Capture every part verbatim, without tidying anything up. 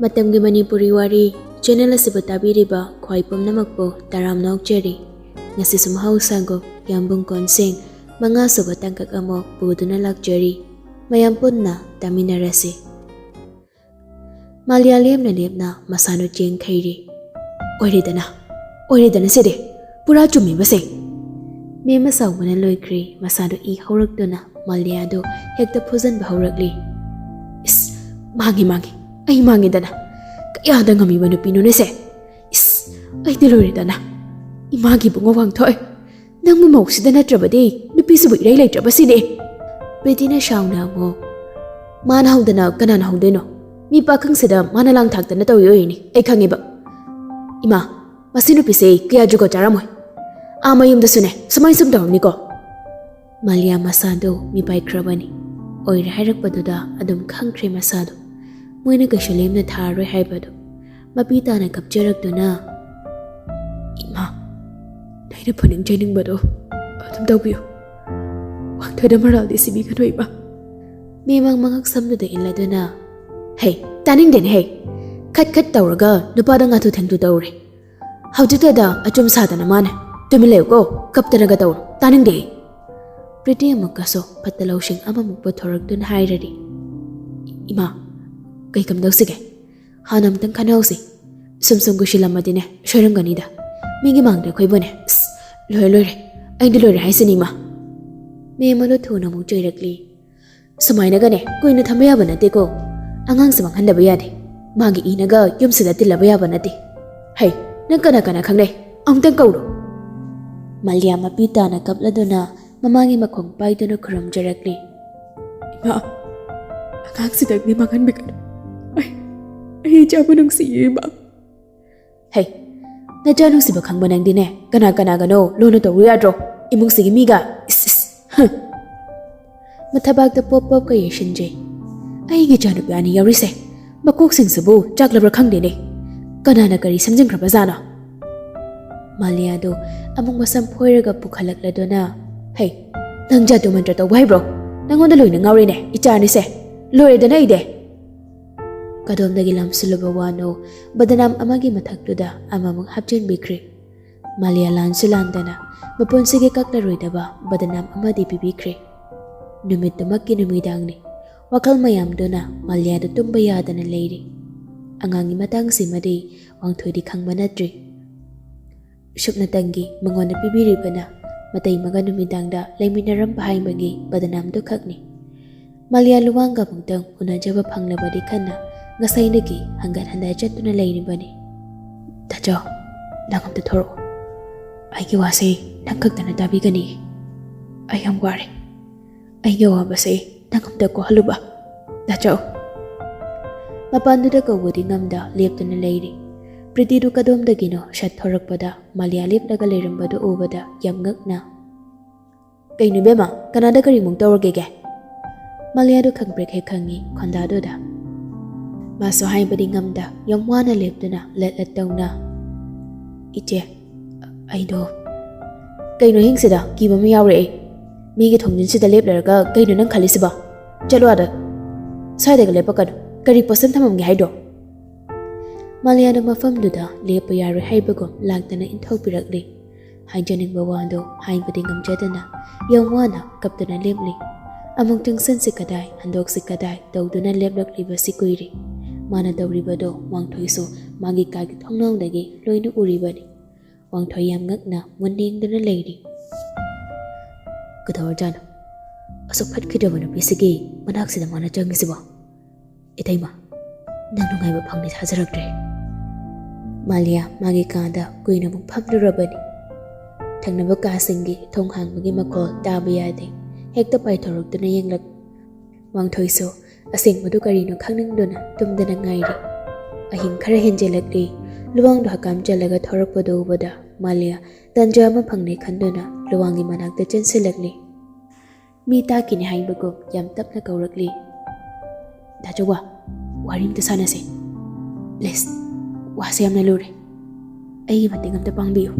ꯃꯇꯝꯒꯤ ꯃꯅꯤꯄꯨꯔꯤ ꯋꯥꯔꯤ ꯆꯦꯅꯦꯜ ꯑꯁꯤꯕꯨ ꯇꯥꯕꯤꯔꯤꯕ ꯈ꯭ꯋꯥꯏ ꯄꯨꯝꯅꯃꯛꯄꯨ ꯇꯔꯥꯝꯅ ꯑꯣꯛꯆꯔꯤ꯫ ꯉꯁꯤꯁꯨ ꯃꯍꯧꯁꯥꯒꯨꯝ ꯌꯥꯝꯕꯨꯡ ꯀꯣꯟꯁꯦꯡ ꯃꯉꯥꯁꯨꯕ ꯇꯥꯡꯀꯛ ꯑꯃ ꯄꯨꯗꯨꯅ ꯂꯥꯛꯆꯔꯤ꯫ ꯃꯌꯥꯝ ꯄꯨꯟꯅ ꯇꯥꯃꯤꯟꯅꯔꯁꯤ꯫ ꯃꯥꯂꯤꯌꯥ ꯂꯦꯝꯅ ꯂꯦꯞꯅ ꯃꯁꯥꯗꯨ ꯆꯦꯡ ꯈꯩꯔꯤ꯫ ꯑꯣꯏꯔꯦꯗꯅ, ꯑꯣꯏꯔꯦꯗꯅ ꯁꯤꯗꯤ꯫ ꯄꯨꯔꯥ ꯆꯨꯝꯃꯤꯕꯁꯦ꯫ ꯃꯦꯝ ꯑꯆꯧꯕꯅ ꯂꯣꯏꯈ꯭ꯔꯤ꯫ ꯃꯁꯥꯗꯨ ꯏ ꯍꯧꯔꯛꯇꯨꯅ ꯃꯥꯂꯤꯌꯥꯗꯨ ꯍꯦꯛꯇ ꯐꯨꯖꯟꯕ ꯍꯧꯔꯛꯂꯤ꯫ ꯏꯁ, ꯃꯥꯡꯉꯤ, ꯃꯥꯡꯉꯤ, ꯑꯩ ꯃꯥꯡꯉꯤꯗꯅ꯫ ꯀꯌꯥꯗ ꯉꯝꯃꯤꯕ ꯅꯨꯄꯤꯅꯣꯅꯦ ꯁꯦ꯫ ꯏꯁ, ꯑꯩꯗꯤ ꯂꯣꯏꯔꯦꯗꯅ꯫ ꯏꯃꯥꯒꯤ ꯏꯕꯨꯡꯉꯣ ꯋꯥꯡꯊꯣꯛꯑꯦ꯫ ꯅꯪꯕꯨ ꯃꯧꯁꯤꯗ ꯅꯠꯇ꯭ꯔꯕꯗꯤ ꯅꯨꯄꯤꯁꯤꯕꯨ ꯏꯔꯩ ꯂꯩꯇ꯭ꯔꯕꯁꯤꯗꯤ꯫ ꯄ꯭ꯔꯤꯇꯤꯅ ꯁꯥꯎꯅ ꯑꯃꯨꯛ, "ꯃꯥꯅ ꯍꯧꯗꯅ ꯀꯅꯥꯅ ꯍꯧꯗꯣꯏꯅꯣ? ꯃꯤ ꯄꯥꯈꯪꯁꯤꯗ ꯃꯥꯅ ꯂꯥꯡ ꯊꯥꯛꯇꯅ ꯇꯧꯔꯤ ꯑꯣꯏꯔꯤꯅꯤ, ꯑꯩ ꯈꯪꯉꯦꯕ꯫ ꯏꯃꯥ, ꯃꯁꯤ ꯅꯨꯄꯤꯁꯦ ꯀꯌꯥ ꯖꯨꯒꯣꯠ ꯆꯥꯔꯝꯃꯣꯏ꯫ ꯑꯥ ꯃꯌꯨꯝꯗꯁꯨꯅꯦ ꯁꯨꯃꯥꯏ ꯁꯨꯝ ꯇꯧꯔꯝꯅꯤꯀꯣ꯫" ꯃꯥꯂꯤꯌꯥ ꯃꯁꯥꯗꯨ ꯃꯤꯄꯥꯏꯈ꯭ꯔꯕꯅꯤ꯫ ꯑꯣꯏꯔꯦ ꯍꯥꯏꯔꯛꯄꯗꯨꯗ ꯑꯗꯨꯝ ꯈꯪꯈ꯭ꯔꯦ ꯃꯁꯥꯗꯨ꯫ ꯃꯣꯏꯅ ꯀꯩꯁꯨ ꯂꯦꯝꯅ ꯊꯥꯔꯔꯣꯏ ꯍꯥꯏꯕꯗꯨ꯫ ꯃꯄꯤ ꯇꯥꯅ ꯀꯞꯆꯔꯛꯇꯨꯅ, "ꯏꯃꯥ, ꯅꯣꯏꯅ ꯐꯨꯅꯤꯡ ꯆꯩꯅꯤꯡꯕꯗꯣ ꯑꯗꯨꯝ ꯇꯧꯕꯤꯌꯨ꯫ ꯋꯥꯡꯊꯣꯏꯗ ꯃꯔꯥꯜꯗꯤ ꯁꯤꯕꯤꯒꯅꯨ ꯏꯃꯥ꯫" ꯃꯦꯃꯥꯡ ꯃꯉꯛ ꯁꯝꯗꯨꯗ ꯏꯜꯂꯗꯨꯅ, "ꯍꯩ, ꯇꯥꯅꯤꯡꯗꯦꯅꯦ ꯍꯩ꯫ ꯈꯠ ꯈꯠ ꯇꯧꯔꯒ ꯅꯨꯄꯥꯗ ꯉꯥꯊꯨ ꯊꯦꯡꯊꯨ ꯇꯧꯔꯦ꯫ ꯍꯧꯖꯤꯛꯇꯗ ꯑꯆꯨꯝ ꯁꯥꯗꯅ ꯃꯥꯅ꯫ ꯇꯨꯃꯤꯟ ꯂꯩꯌꯨꯀꯣ, ꯀꯞꯇꯅꯒ ꯇꯧꯔꯣ, ꯇꯥꯅꯤꯡꯗꯦ ꯑꯩ꯫" ꯄ꯭ꯔꯤꯇꯤ ꯑꯃꯨꯛꯀꯁꯨ ꯐꯠꯇ ꯂꯧꯁꯤꯡ ꯑꯃꯃꯨꯛ ꯄꯨꯊꯣꯔꯛꯇꯨꯅ ꯍꯥꯏꯔꯔꯤ, "ꯏꯃꯥ, ꯀꯩ ꯀꯝꯗꯧꯁꯤꯒꯦ? ꯍꯥꯟꯅ ꯑꯃꯨꯛꯇꯪ ꯈꯟꯅꯍꯧꯁꯤ꯫ ꯁꯨꯝ ꯁꯨꯝ ꯀꯨꯏꯁꯤꯜꯂꯝꯃꯗꯤꯅꯦ ꯁꯣꯏꯔꯝꯒꯅꯤꯗ꯫ ꯃꯤꯒꯤ ꯃꯥꯡꯗ ꯑꯩꯈꯣꯏꯕꯨꯅꯦ꯫ ꯑꯁ, ꯂꯣꯏꯔꯦ, ꯂꯣꯏꯔꯦ꯫ ꯑꯩꯗꯤ ꯂꯣꯏꯔꯦ ꯍꯥꯏꯁꯤꯅꯤ ꯏꯃꯥ꯫" ꯃꯦꯝ ꯑꯗꯣ ꯊꯨꯅ ꯑꯃꯨꯛ ꯆꯩꯔꯛꯂꯤ꯫ "ꯁꯨꯃꯥꯏꯅꯒꯅꯦ ꯀꯨꯏꯅ ꯊꯝꯕ ꯌꯥꯕ ꯅꯠꯇꯦꯀꯣ꯫ ꯑꯉꯥꯡꯁꯦ ꯃꯥꯡꯍꯟꯗꯕ ꯌꯥꯗꯦ꯫ ꯃꯥꯒꯤ ꯏꯅꯒ ꯌꯨꯝꯁꯤꯗ ꯇꯤꯜꯂꯕ ꯌꯥꯕ ꯅꯠꯇꯦ꯫ ꯍꯩ, ꯅꯪ ꯀꯅꯥ ꯀꯅꯥ ꯈꯪꯅꯩ? ꯑꯃꯨꯛꯇꯪ ꯀꯧꯔꯣ꯫" ꯃꯥꯂꯤꯌꯥ ꯃꯄꯤ ꯇꯥꯅ ꯀꯞꯂꯗꯨꯅ ꯃꯃꯥꯒꯤ ꯃꯈꯣꯡ ꯄꯥꯏꯗꯨꯅ ꯈꯨꯔꯨꯝꯖꯔꯛꯂꯤ꯫ "ꯏꯃꯥ, ꯑꯉꯥꯡꯁꯤꯗꯪꯗꯤ ꯃꯥꯡꯍꯟꯕꯤꯒꯅꯨ꯫ ꯑꯩ, ꯑꯩ ꯏꯆꯥꯕꯨ ꯅꯨꯡꯁꯤꯌꯦ ꯏꯃꯥ꯫" "ꯍꯩ, ꯅꯆꯥ ꯅꯨꯡꯁꯤꯕ ꯈꯪꯕ ꯅꯪꯗꯤꯅꯦ ꯀꯅꯥ ꯀꯅꯥꯒꯅꯣ ꯂꯨꯅ ꯇꯧꯔꯨ ꯌꯥꯗ꯭ꯔꯣ? ꯏꯃꯨꯡꯁꯤꯒꯤ ꯃꯤꯒ꯫ ꯏꯁ, ꯏꯁ, ꯍꯨꯝ꯫" ꯃꯊꯕꯥꯛꯇ ꯄꯣꯞ ꯄꯣꯞꯀ ꯌꯩꯁꯤꯟꯖꯩ꯫ "ꯑꯩꯒꯤ ꯏꯆꯥꯅꯨꯄꯤ ꯑꯅꯤ ꯌꯥꯎꯔꯤꯁꯦ ꯃꯀꯣꯛꯁꯤꯡꯁꯤꯕꯨ ꯆꯥꯛꯂꯕ꯭ꯔꯥ ꯈꯪꯗꯦꯅꯦ꯫ ꯀꯅꯥꯅ ꯀꯔꯤ ꯁꯦꯝꯖꯤꯟꯈ꯭ꯔꯕꯖꯥꯠꯅꯣ?" ꯃꯥꯂꯤꯌꯥꯗꯨ ꯑꯃꯨꯛ ꯃꯁꯝ ꯐꯣꯏꯔꯒ ꯄꯨꯈꯠꯂꯛꯂꯗꯨꯅ, "ꯍꯩ, ꯅꯪ ꯖꯥꯗꯨ ꯃꯟꯇ꯭ꯔ ꯇꯧꯕ ꯍꯩꯕ꯭ꯔꯣ? ꯅꯪꯉꯣꯟꯗ ꯂꯣꯏꯅ ꯉꯥꯎꯔꯦꯅꯦ, ꯏꯆꯥ ꯑꯅꯤꯁꯦ꯫ ꯂꯣꯏꯔꯦꯗꯅ ꯑꯩꯗꯤ꯫" ꯀꯗꯣꯝꯗꯒꯤ ꯂꯥꯝꯁꯤꯜꯂꯨꯕ ꯋꯥꯅꯣ, ꯕꯗꯅꯥꯝ ꯑꯃꯒꯤ ꯃꯊꯛꯇꯨꯗ ꯑꯃꯃꯨꯛ ꯍꯥꯞꯆꯤꯟꯕꯤꯈ꯭ꯔꯦ꯫ ꯃꯥꯂꯤꯌꯥ ꯂꯥꯟꯁꯨ ꯂꯥꯟꯗꯅ ꯃꯄꯨꯟꯁꯤꯒꯤ ꯀꯛꯂꯔꯣꯏꯗꯕ ꯕꯗꯅꯥꯝ ꯑꯃꯗꯤ ꯄꯤꯕꯤꯈ꯭ꯔꯦ꯫ ꯅꯨꯃꯤꯠꯇꯨꯃꯛꯀꯤ ꯅꯨꯃꯤꯗꯥꯡꯅꯤ꯫ ꯋꯥꯈꯜ ꯃꯌꯥꯝꯗꯨꯅ ꯃꯥꯂꯤꯌꯥꯗ ꯇꯨꯝꯕ ꯌꯥꯗꯅ ꯂꯩꯔꯤ꯫ ꯑꯉꯥꯡꯒꯤ ꯃꯇꯥꯡꯁꯤꯃꯗꯤ ꯋꯥꯡꯊꯣꯏꯗꯤ ꯈꯪꯕ ꯅꯠꯇ꯭ꯔꯤ꯫ ꯁꯨꯞꯅꯇꯪꯒꯤ ꯃꯉꯣꯟꯗ ꯄꯤꯕꯤꯔꯤꯕꯅ ꯃꯇꯩꯃꯒ ꯅꯨꯃꯤꯗꯥꯡꯗ ꯂꯩꯃꯤꯟꯅꯔꯝꯕ ꯍꯥꯏꯕꯒꯤ ꯕꯗꯅꯥꯝꯗꯨ ꯈꯛꯅꯤ꯫ ꯃꯥꯂꯤꯌꯥ ꯂꯨꯋꯥꯡꯒ ꯑꯃꯨꯛꯇꯪ ꯎꯅꯖꯕ ꯐꯪꯂꯕꯗꯤ ꯈꯟꯅ ꯉꯁꯥꯏꯗꯒꯤ ꯍꯟꯒꯠ ꯍꯟꯗ ꯆꯠꯇꯨꯅ ꯂꯩꯔꯤꯕꯅꯤ꯫ "ꯇꯥꯆꯧ, ꯅꯪ ꯑꯝꯇ ꯊꯣꯔꯛꯑꯣ꯫ ꯑꯩꯒꯤ ꯋꯥꯁꯦ ꯅꯪ ꯈꯛꯇꯅ ꯇꯥꯕꯤꯒꯅꯤ꯫ ꯑꯩ ꯌꯥꯝ ꯋꯥꯔꯦ꯫ ꯑꯩꯒꯤ ꯑꯋꯥꯕꯁꯦ ꯅꯪ ꯑꯝꯇ ꯀꯣꯛꯍꯜꯂꯨꯕ, ꯇꯥꯆꯧ꯫" ꯃꯄꯥꯟꯗꯨꯗ ꯀꯧꯕꯗꯤ ꯉꯝꯗ ꯂꯦꯞꯇꯨꯅ ꯂꯩꯔꯤ꯫ ꯄ꯭ꯔꯤꯇꯤꯗꯨ ꯀꯗꯣꯝꯗꯒꯤꯅꯣ ꯁꯠ ꯊꯣꯔꯛꯄꯗ ꯃꯥꯂꯤꯌꯥ ꯂꯦꯞꯂꯒ ꯂꯩꯔꯝꯕꯗꯨ ꯎꯕꯗ ꯌꯥꯝ ꯉꯛꯅ, "ꯀꯩꯅꯣ ꯏꯕꯦꯝꯃ, ꯀꯅꯥꯗ ꯀꯔꯤꯃꯨꯛ ꯇꯧꯔꯒꯦꯒꯦ?" ꯃꯥꯂꯤꯌꯥꯗꯨ ꯈꯪꯄ꯭ꯔꯦꯛ ꯍꯦꯛ ꯈꯪꯉꯤ ꯈꯣꯟꯗꯥꯗꯨꯗ꯫ ꯃꯥꯁꯨ ꯍꯥꯏꯕꯗꯤ ꯉꯝꯗ ꯌꯥꯝ ꯋꯥꯅ ꯂꯦꯞꯇꯨꯅ ꯂꯠ ꯂꯠ ꯇꯧꯅ, "ꯏꯆꯦ, ꯑꯩꯗꯣ..." "ꯀꯩꯅꯣ ꯑꯍꯤꯡꯁꯤꯗ ꯀꯤꯕ ꯑꯃ ꯌꯥꯎꯔꯛꯑꯦ꯫ ꯃꯤꯒꯤ ꯊꯣꯡꯖꯤꯟꯁꯤꯗ ꯂꯦꯞꯂꯔꯒ ꯀꯩꯅꯣ ꯅꯪ ꯈꯜꯂꯤꯁꯤꯕꯣ? ꯆꯠꯂꯣ ꯑꯥꯗ꯫ ꯁ꯭ꯋꯥꯏꯗꯒ ꯂꯦꯞꯄꯛꯀꯅꯨ꯫ ꯀꯔꯤ ꯄꯣꯠꯁꯟ ꯊꯝꯃꯝꯒꯦ ꯍꯥꯏꯗꯣ?" ꯃꯥꯂꯤꯌꯥꯅ ꯃꯐꯝꯗꯨꯗ ꯂꯦꯞꯄ ꯌꯥꯔꯣꯏ ꯍꯥꯏꯕꯒꯨꯝ ꯂꯥꯛꯇꯅ ꯏꯟꯊꯣꯛꯄꯤꯔꯛꯂꯤ꯫ ꯍꯥꯏꯖꯅꯤꯡꯕ ꯋꯥꯗꯣ ꯍꯥꯏꯕꯗꯤ ꯉꯝꯖꯗꯅ ꯌꯥꯝ ꯋꯥꯅ ꯀꯞꯇꯨꯅ ꯂꯦꯞꯂꯤ꯫ ꯑꯃꯨꯛ ꯆꯪꯁꯤꯟꯁꯤ ꯀꯗꯥꯏ, ꯍꯟꯗꯣꯛꯁꯤ ꯀꯗꯥꯏ ꯇꯧꯗꯨꯅ ꯂꯦꯞꯂꯛꯂꯤꯕꯁꯤ ꯀꯨꯏꯔꯦ꯫ ꯃꯥꯅ ꯇꯧꯔꯤꯕꯗꯣ ꯋꯥꯡꯊꯣꯏꯁꯨ ꯃꯥꯒꯤ ꯀꯥꯒꯤ ꯊꯣꯡꯅꯥꯎꯗꯒꯤ ꯂꯣꯏꯅ ꯎꯔꯤꯕꯅꯤ꯫ ꯋꯥꯡꯊꯣꯏ ꯌꯥꯝ ꯉꯛꯅ ꯃꯨꯟꯅ ꯌꯦꯡꯗꯨꯅ ꯂꯩꯔꯤ꯫ "ꯀꯩꯗꯧꯔꯖꯥꯠꯅꯣ? ꯑꯁꯨꯛ ꯐꯠꯈꯤꯗ꯭ꯔꯕ ꯅꯨꯄꯤꯁꯤꯒꯤ ꯃꯅꯥꯛꯁꯤꯗ ꯃꯥꯅ ꯆꯪꯉꯤꯁꯤꯕꯣ? ꯏꯇꯩꯃ, ꯅꯪ ꯅꯨꯡꯉꯥꯏꯕ ꯐꯪꯅꯤ ꯊꯥꯖꯔꯛꯇ꯭ꯔꯦ꯫" ꯃꯥꯂꯤꯌꯥ ꯃꯥꯒꯤ ꯀꯥꯗ ꯀꯨꯏꯅ ꯑꯃꯨꯛ ꯐꯝꯂꯨꯔꯕꯅꯤ꯫ ꯊꯪꯅꯕ ꯀꯥꯁꯤꯡꯒꯤ ꯊꯣꯡ ꯍꯥꯡꯕꯒꯤ ꯃꯈꯣꯜ ꯇꯥꯕ ꯌꯥꯗꯦ꯫ ꯍꯦꯛꯇ ꯄꯥꯏꯊꯣꯔꯛꯇꯨꯅ ꯌꯦꯡꯂꯛ꯫ ꯋꯥꯡꯊꯣꯏꯁꯨ ꯑꯁꯦꯡꯕꯗꯨ ꯀꯔꯤꯅꯣ ꯈꯪꯅꯤꯡꯗꯨꯅ ꯇꯨꯝꯗꯅ ꯉꯥꯏꯔꯤ꯫ ꯑꯍꯤꯡ ꯈꯔ ꯍꯦꯟꯖꯤꯜꯂꯛꯂꯤ꯫ ꯂꯨꯋꯥꯡꯗꯣ ꯍꯀꯥꯝ ꯆꯜꯂꯒ ꯊꯣꯔꯛꯄꯗꯨ ꯎꯕꯗ ꯃꯥꯂꯤꯌꯥ ꯇꯟꯖꯥ ꯑꯃ ꯐꯪꯂꯦ ꯈꯟꯗꯨꯅ ꯂꯨꯋꯥꯡꯒꯤ ꯃꯅꯥꯛꯇ ꯆꯦꯟꯁꯤꯜꯂꯛꯂꯤ꯫ ꯃꯤ ꯇꯥꯈꯤꯅꯤ ꯍꯥꯏꯕꯒꯨꯝ ꯌꯥꯝ ꯇꯞꯅ ꯀꯧꯔꯛꯂꯤ꯫ "ꯗꯥ ꯆꯧꯕ, ꯋꯥꯔꯤ ꯑꯝꯇ ꯁꯥꯟꯅꯁꯦ꯫ ꯄ꯭ꯂꯤꯖ, ꯋꯥꯁꯦ ꯌꯥꯝꯅ ꯂꯨꯔꯦ꯫ ꯑꯩꯒꯤ ꯃꯇꯦꯡ ꯑꯝꯇ ꯄꯥꯡꯕꯤꯌꯨ꯫"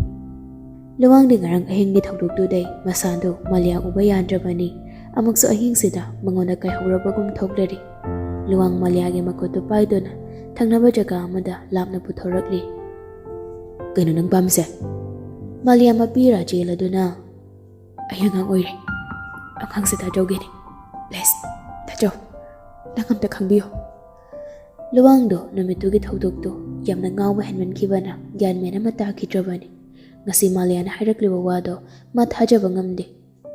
ꯂꯨꯋꯥꯡꯗꯤ ꯉꯔꯥꯡ ꯑꯍꯤꯡꯒꯤ ꯊꯧꯗꯣꯛꯇꯨꯗꯩ ꯃꯁꯥꯗꯨ ꯃꯥꯂꯤꯌꯥ ꯎꯕ ꯌꯥꯗ꯭ꯔꯕꯅꯤ꯫ ꯑꯃꯨꯛꯁꯨ ꯑꯍꯤꯡꯁꯤꯗ ꯃꯉꯣꯟꯗ ꯀꯥꯏꯍꯧꯔꯕꯒꯨꯝ ꯊꯣꯛꯂꯔꯤ꯫ ꯂꯨꯋꯥꯡ ꯃꯥꯂꯤꯌꯥꯒꯤ ꯃꯈꯨꯠꯇꯨ ꯄꯥꯏꯗꯨꯅ ꯊꯪꯅꯕ ꯖꯒꯥ ꯑꯃꯗ ꯂꯥꯞꯅ ꯄꯨꯊꯣꯔꯛꯂꯤ꯫ "ꯀꯩꯅꯣ ꯅꯪ ꯄꯥꯝꯃꯤꯁꯦ?" ꯃꯥꯂꯤꯌꯥ ꯃꯄꯤ ꯏꯔꯥ ꯆꯦꯜꯂꯗꯨꯅ, "ꯑꯩ ꯑꯉꯥꯡ ꯑꯣꯏꯔꯤ, ꯑꯉꯥꯡꯁꯦ ꯇꯥꯖꯧꯒꯦꯅꯦ꯫ ꯄ꯭ꯂꯤꯖ, ꯇꯥꯖꯧ, ꯅꯪ ꯑꯝꯇ ꯈꯪꯕꯤꯌꯨ꯫" ꯂꯨꯋꯥꯡꯗꯣ ꯅꯨꯃꯤꯠꯇꯨꯒꯤ ꯊꯧꯗꯣꯛꯇꯨ ꯌꯥꯝꯅ ꯉꯥꯎꯕ ꯍꯦꯟꯃꯟꯈꯤꯕꯅ ꯒ꯭ꯌꯥꯟ ꯃꯦꯟ ꯑꯃ ꯇꯥꯈꯤꯗ꯭ꯔꯕꯅꯤ꯫ ꯉꯁꯤ ꯃꯥꯂꯤꯌꯥꯅ ꯍꯥꯏꯔꯛꯂꯤꯕ ꯋꯥꯗꯣ ꯃꯥ ꯊꯥꯖꯕ ꯉꯝꯗꯦ꯫